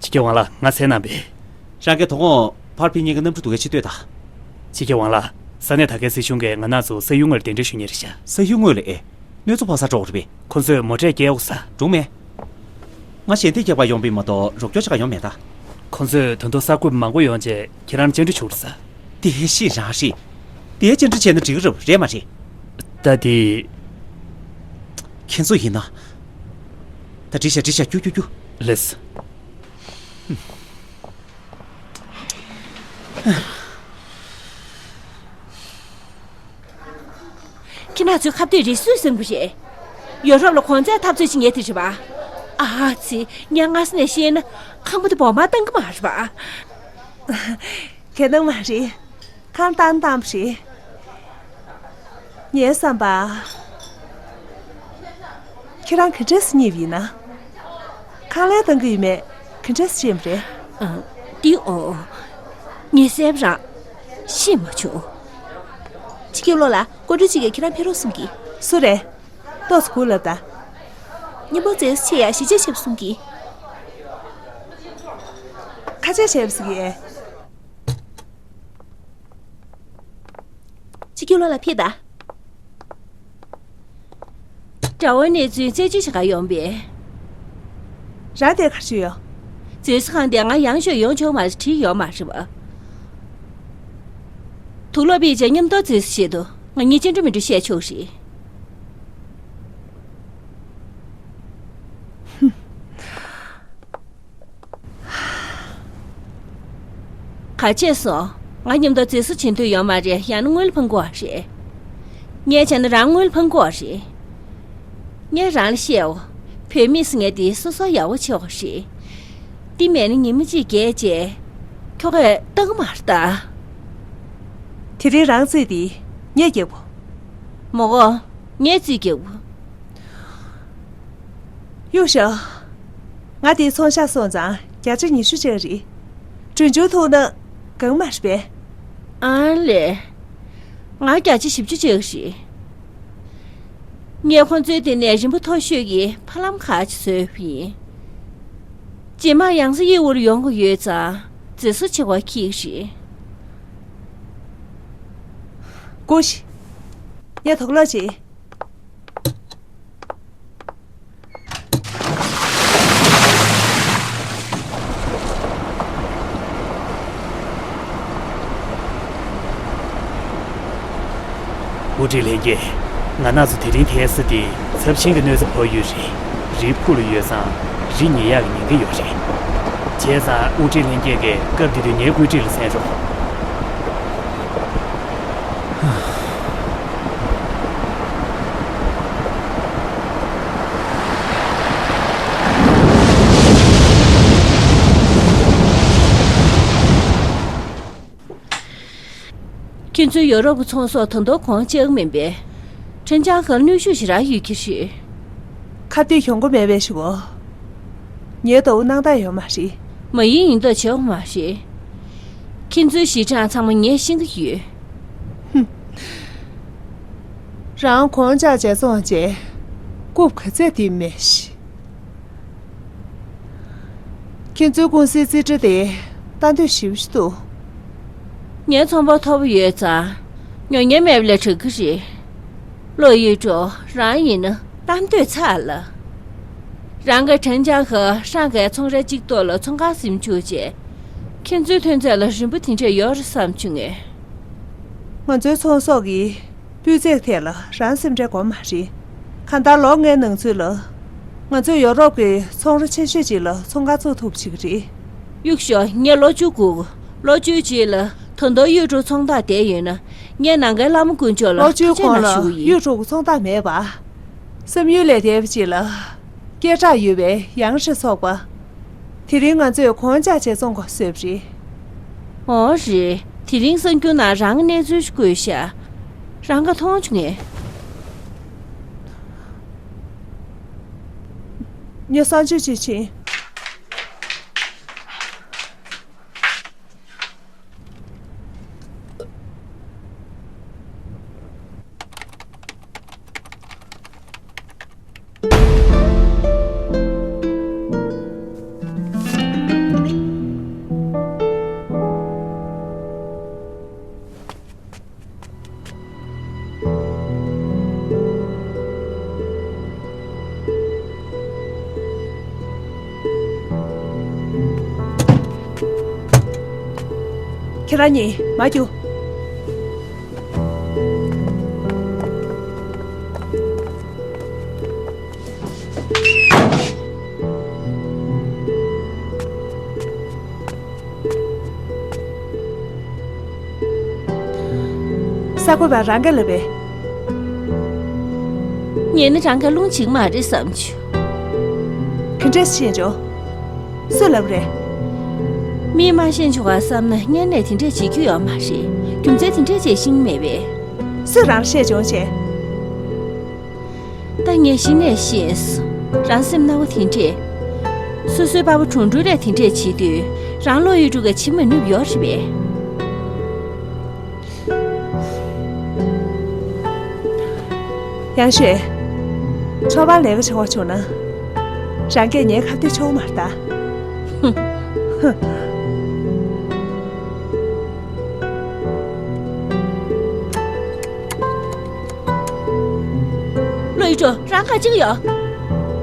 ཕྱི་རྒྱལ་དབང་ལགས་ང་མཚན་ནམ་པས། རང་གི་དོ་དགོང་ཕར་ཕེབས་མཁན་གྱི་གནམ་གྲུ་འདུག་གས་ཕྱི་སྡོད་དང་། ཕྱི་རྒྱལ་དབང་ལགས། ས་གནས་ད་གའི་སྲིད་གཞུང་གིས་ང་རང་ཚོ་ས་ཡུལ་དངོས་ལ་གདན་འདྲེན་ཞུ་མཁན་རེད་ཤག་ས་ཡུལ་དངོས་ལ་ཨེ། གནོད་འཚེ་ཕོག་སར་འགྲོ་དགོས་རེད་པས། ཁོ་ཚོས་མོ་ཊས་བསྐྱལ་འོག་ས། སྒྲུང་མེད། ང་ཞལ་འདེབས་རྒྱག་པར་ཡོང་པ་ཡིན་མ་གཏོགས་རོགས་སྐྱོར་བྱེད་ག་ཡོང་མེད་ད། ཁོ་ཚོས་ད་དུང་གསར་འགོད་པ་མང་པོ་ཡོང་རྗེས་ཁྱེད་རང་ལ་བཅར་འདྲི་ཞུ་དགོས་རེད་ས། དེ་ཤི་རང་རེད། དེའི་བཅར་འདྲི་བྱས་ན་འགྲིག་གི་རེད་རེད་མ་རེད། ད་དེ། ཁྱེད་ཚོ་ཡིན་ན། ད་འགྲིག་ཤག་འགྲིག་ཤག་རྒྱུགས་རྒྱུགས་རྒྱུགས། ལེས། ཁྱེད་རང་ཚོའི་ཁ་གཏད་རེ་སུས་ཟིན་པ་རེད། ཡོ་རོབ་ལ་གོང་ཚད་འཐབ་རྩོད་བྱེད་མཁན་དེ་རེད་པ། ཨ་ཙི། ངས་སྔ་ས་ནས་ཤེས་ན་ཁང་པ་དེ་བོགས་མར་བཏང་གི་མ་རེད་པ། གལ་གནང་མ་རེད། ཁང་བཏང་བཏང་པ་རེད། ངའི་བསམ་པ། ཁྱེད་རང་ག་འདྲས་སེ་རྙེད་པ་ཡིན་ན། ཁང་ལས་བཏང་གི་ཡོད་མེད་ག་འདྲས་སེ་ཤེས་པ་རེད། ཨ། འདི་འོ། ངའི་སེམས་རང་ཤེས་མ་བྱུང་། ཕྱི་རྒྱལ་ལོགས་ལ་སྐུ་མགྲོན་གཅིག་གིས་ཁྱེད་རང་ཕེབས་རོགས་གསུང་གི། སུ་རེད། ཏོག་ཙམ་སྒུག་ལབ་དང་། མཉམ་པོ་མཛེས་བཟོ་བྱེད་ཡ་ཞིབ་དཔྱད་བྱེད་པ་གསུང་གི། ཁ་ཆད་བྱས་པ་ཟེར་གི། ཕྱི་རྒྱལ་ལོགས་ལ་ཕེབས་དང་། དགྲ་བོ་གནས་ཚུལ་རྩད་གཅོད་བྱེད་ག་ཡོང་པས། རང་དེ་ག་རེ་ཡོད། མཛེས་བཟོ་ཁང་དེ་ང་ཡང་ཞོ་ཡོང་ཆོག་མ་རེད་བྲིས་ཡོད་མ་རེད་པ། དུག་ལོག་པས་ཀྱང་མཉམ་དུ་མཛེས་བཟོ་བྱེད་དུ་ང་གཉིས་ཅི་འདྲ་མི་འདྲ་བཤད་ཆོག་རེད། ག་བྱས་སོང་། ང་མཉམ་དུ་མཛེས་བཟོ་བྱེད་འདོད་ཡོད་མ་རེད། ཡང་ན་དངུལ་ཕོན་གོ་བ་རེད། ངས་བྱས་ན་རང་དངུལ་ཕོན་གོ་བ་རེད། ངས་རང་ལ་བཤད་འོ། བུད་མེད་ཟེར་མཁན་དེ་སོ་སོ་ཡག་པོ་བྱེད་དགོས་རེད། འདི་མེད་ན་ཉི་མ་གཅིག་རྒས་བྱས། ཁྱོ་གས་ལྟ་གི་མ་རེད་ད། དེ་རིང་རང་རྩིས་དེ་ངས་རྒྱག་གོ། མོ་གོ། ངས་རྩིས་རྒྱག་གོ། གཡུག་ཤོག་ང་དེའི་ཚོང་ཤག་སོང་ཙང་བརྒྱ་ཆ་ཉི་ཤུ་སྤྲད་རེད། གྲོན་ཆུང་ཐུག་ན་གང་མ་རེད་པས། ཨ་ལས། ང་བརྒྱ་ཆ་བཞི་བཅུ་སྤྲད་རེད། ངས་ཁོང་ཚོའི་དེ་ནས་རིན་པ་མཐོ་ཤོས་ཀྱི་ཕ་ལམ་ཁ་ཅིག་བཟོས་པ་ཡིན། རྗེས་མ་ཡང་སེ་ཡི་འུར་ཡོང་གི་ཡོད་ཙང་། མཛེས་བཟོ་བྱེད་པ་ཁྱེད་རེད། སྒུགས་ཤིག་ངས་དོགས་ལ་བྱེད། དབུ་ཁྲིད་ལྷན་རྒྱས། ང་རང་ཚོ་དེ་རིང་ཐེན་སི་དེ་ཚབས་ཆེན་གྱི་གནོད་འཚེ་ཕོག་ཡུལ་རེད། རི་ཕུག་ལ་ཡོད་ཙང་། རི་ཉིལ་ཡག་གི་ཉེན་ཁ་ཡོད་རེད། བྱས་ཙང་དབུ་ཁྲིད་ལྷན་རྒྱས་ཀྱིས་སྐབས་དེ་དུས་ངའི་བཀོད་སྒྲིག་ལ་གསན་རོགས། ཁྱེད་ཚོའི་ཡོ་རོབ་ཀྱི་ཚོང་ཟོག་ད་དུང་གོང་ཆག་མིན་པས། ཁྲིན་ཅང་ཧེར་གནོན་ཤུགས་ཞེ་དྲག་ཡོད་ཀྱི་རེད། ཁ་གཏད་གྱོང་གུན་མེད་པའི་ཞུ་གོ། ངའི་ལྟ་བུ་སྣང་དག་ཡོད་མ་རེད། མ་ཡིན་ཡིན་མདོག་བྱེད་འོང་མ་རེད། ཁྱེད་ཚོའི་གཞི་གྲངས་ཚང་མ་ངས་ཤེས་ཀྱི་ཡོད། ཧུམ། རང་གོང་ལྕགས་ཇེ་བཙོང་བྱས། རྐུབ་ག་ཚད་དེ་མེད་ཤི། ཁྱེད་ཚོའི་ཀུང་སིའི་རྩིས་ཁྲ་དེ་ལྟ་འདོད་ཞེ་པོ་ཅིག་འདུག་ངའི་ཚོང་པ་མཐོ་པོ་ཡོད་ཙང་། ཉོ་མཁན་མེད་པ་ལས་དྲག་གི་རེད། ལོ་ཡི་ཀྲོ་རང་ཡིན་ན་ལྟ་འདོད་ཚར་ལ། རང་གི་ཁྲིན་ཅང་ཧེ་ཧྲང་གའི་ཚོང་ར་གཅིག་ཐོག་ལ་ཚོང་ཁང་ཟིན་བཅུག་རྗེས། ཁྱེད་ཚོའི་ཐོན་རྫས་ལ་རིན་པོ་དེ་འདྲས་ཡོད་རེད་བསམ་བྱུང་ངས། ང་ཚོའི་ཚོང་ཟོག་གི་སྤུས་ཚད་ཐད་ལ་རང་སེམས་ཁྲལ་དགོས་མ་རེད། གང་ལྟར་ལོ་ལྔའི་ནང་ཚུད་ལ། ང་ཚོས་ཡོ་རོབ་ཀྱི་ཚོང་ར་ཆེ་ཤོས་ཅིག་ལ་ཚོང་ཁང་བཙུགས་ཐུབ་པ་བྱེད་ཀྱི་རེད། གཡུག་ཞོག་ངས་ལོ་བཅུ་སྒུག་ལོ་བཅུའི་རྗེས་ལ་ད་དུང་གཡུ་བྲོ་ཚོང་རྟགས་བསྡད་ཡོད་ན། ངས་ནང་ཁའི་བླ་མ་དཀོན་མཆོག་ལ་ལོ་བཅུའི་ཐུགས་རྗེ་གནང་ཞུ་གི་ཡིན། གཡུ་བྲོ་གི་ཚོང་རྟགས་མེད་པ། བསམ་ཡུལ་ལས་འདས་པ་ཅིག་ལ། སྐད་གྲགས་ཡོད་པའི་ཡང་སྲིད་ཚོགས་པ། དེ་རིང་ང་ཚོས་གོང་ལྕགས་ཇེ་བཙོང་སྐོར་བཟོས་པ་རེད། འོ་རེད། དེ་རིང་གསར་འགྱུར་ནང་རང་གི་གནས་ཚུལ་ཞིག་བཀོད་ཤག་རང་ག་མཐོང་བྱུང་ངས། ངས་གསར་འགྱུར་ཅིག་ཕྱིན། ཁྱེད་རང་གཉིས་མར་རྒྱུགས། གསར་འགོད་པ་རང་གིས་ལབ་པས། ངས་ནི་རང་ག་རླུང་བྱེད་མ་རེད་བསམ་བྱུང་། ག་འདྲས་ཤེས་བྱུང་། སུས་ལབ་རེད། མིས་མ་ཤེས་བྱུང་བ་བསམ་ན་སྔོན་ནས་དེ་འདྲས་བྱེད་རྒྱུ་ཡོད་མ་རེད། རྒྱུ་མཚན་དེ་འདྲས་ཅིག་ཤེས་མེད་པས། སུས་རང་ལ་བཤད་བྱུང་བྱས། ད་ངས་གཞི་ནས་ཤེས་སོང་། རང་སེམས་ནག་པོ་དེ་འདྲས། སོ་སོའི་པ་ཕ་གྲོང་སྤྲུལ་ལས་དེ་འདྲས་བྱེད་དུས། རང་ལོ་ཡི་དྲུག་ག་བྱེད་མི་ནུས་ཡོད་རེད་པས། ཡང་ཞེས། ཆོག་པ་ལས་ཀ་བྱེད་དགོས་བྱུང་ན། རང་གིས་ངའི་ཁ་གཏད་ཆོག་མ་རེད་ད། ཧུམ། ཧུམ། ལོ་ཡི་ཀྲོ། རང་ག་ཅིག་ཡོད།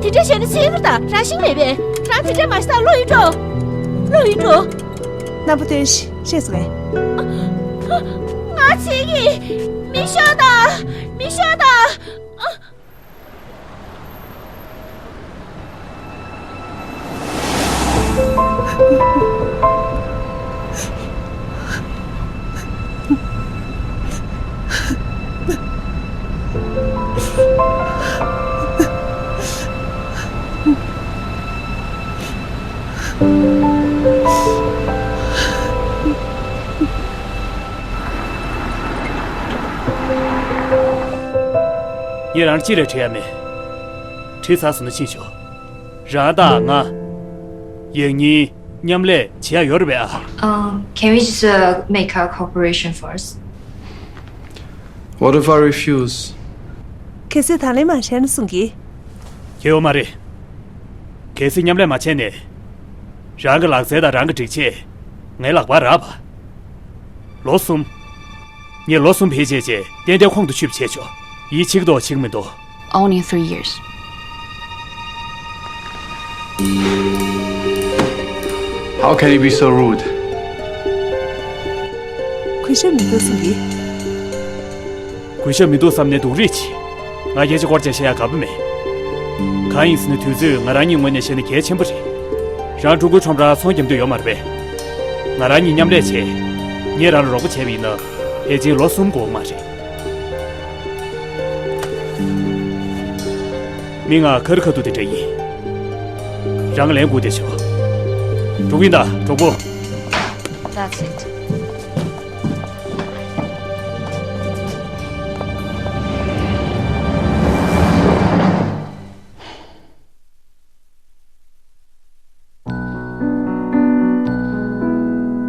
དེ་འདྲ་བྱས་ན་ཚིག་པར་ད་རང་ཤིང་མེད་པས། རང་དེ་འདྲ་མ་ཤི་ད་ལོ་ཡི་ཀྲོ། ལོ་ཡི་ཀྲོ། རྣམ་པ་སྟོན་ཤེས་སོང་ངས། ང་ཚིག་གི་མི་ཤོག་ད། མི་ཤོག་ད། ངས་རང་ཅི་རེད་དྲི་ཡ་མེད། དྲི་ཚར་སོང་ན་ཕྱིན་ཆོག་རང་དང་ང་། ཡང་སྙིང་མཉམ་ལས་བྱེད་ཡ་ཡོད་རེད་པས་ཨ། Um, can we just uh, make a cooperation first? What if I refuse? གལ་སྲིད་ད་ལན་མ་བྱས་ན་གསུང་གི། ཡོད་མ་རེད། གལ་སྲིད་མཉམ་ལས་མ་བྱས་ནས། རང་གི་ལག་རྩལ་དང་རང་གི་སྒྲིག་ཆས། ངའི་ལག་པར་རག་པ། ལོ་གསུམ། ངས་ལོ་གསུམ་ཕལ་ཆེར་བྱས་ཏན་ཏན་ཁོང་དུ་ཆུད་པ་བྱས་ཆོག་ཡིད་ཆེས་ཀྱི་འདུག་ཆེས་ཀྱི་མི་འདུག Only three years. How can you be so rude? གུས་ཞབས་མི་འདུག་གསུང་གི། གུས་ཞབས་མི་འདུག་བསམ་ནས་སྡུག་རུས་ཆེ། ང་སྐད་ཆ་སྐོར་ཅིག་བཤད་ཡ་དགའ་པོ་མེད། གང་ཡིན་ཟེར་ན་དུས་ཚོད་ང་རང་ཉིད་ངོས་ནས་བཤད་ན་གལ་ཆེན་པོ་རེད། རང་ཕྲུ་གུའི་ཁྲོམ་རར་ཚོང་རྒྱབ་འདོད་ཡོད་མ་རེད་པས། ང་རང་གཉིས་མཉམ་ལས་བྱས། ངས་རང་ལ་རོགས་པ་བྱས་པ་ཡིན་ན། ཕལ་ཆེར་ལོ་གསུམ་འགོར་གི་མ་རེད། མི་ང་ཁ་རི་ཁ་ཐུག་དེ་འདྲ་ཡིན། རང་ལན་སྒུག་བསྡད་ཤོག་འགྲོ་གི་ཡིན་ད་གྲོགས་པོ། That's it.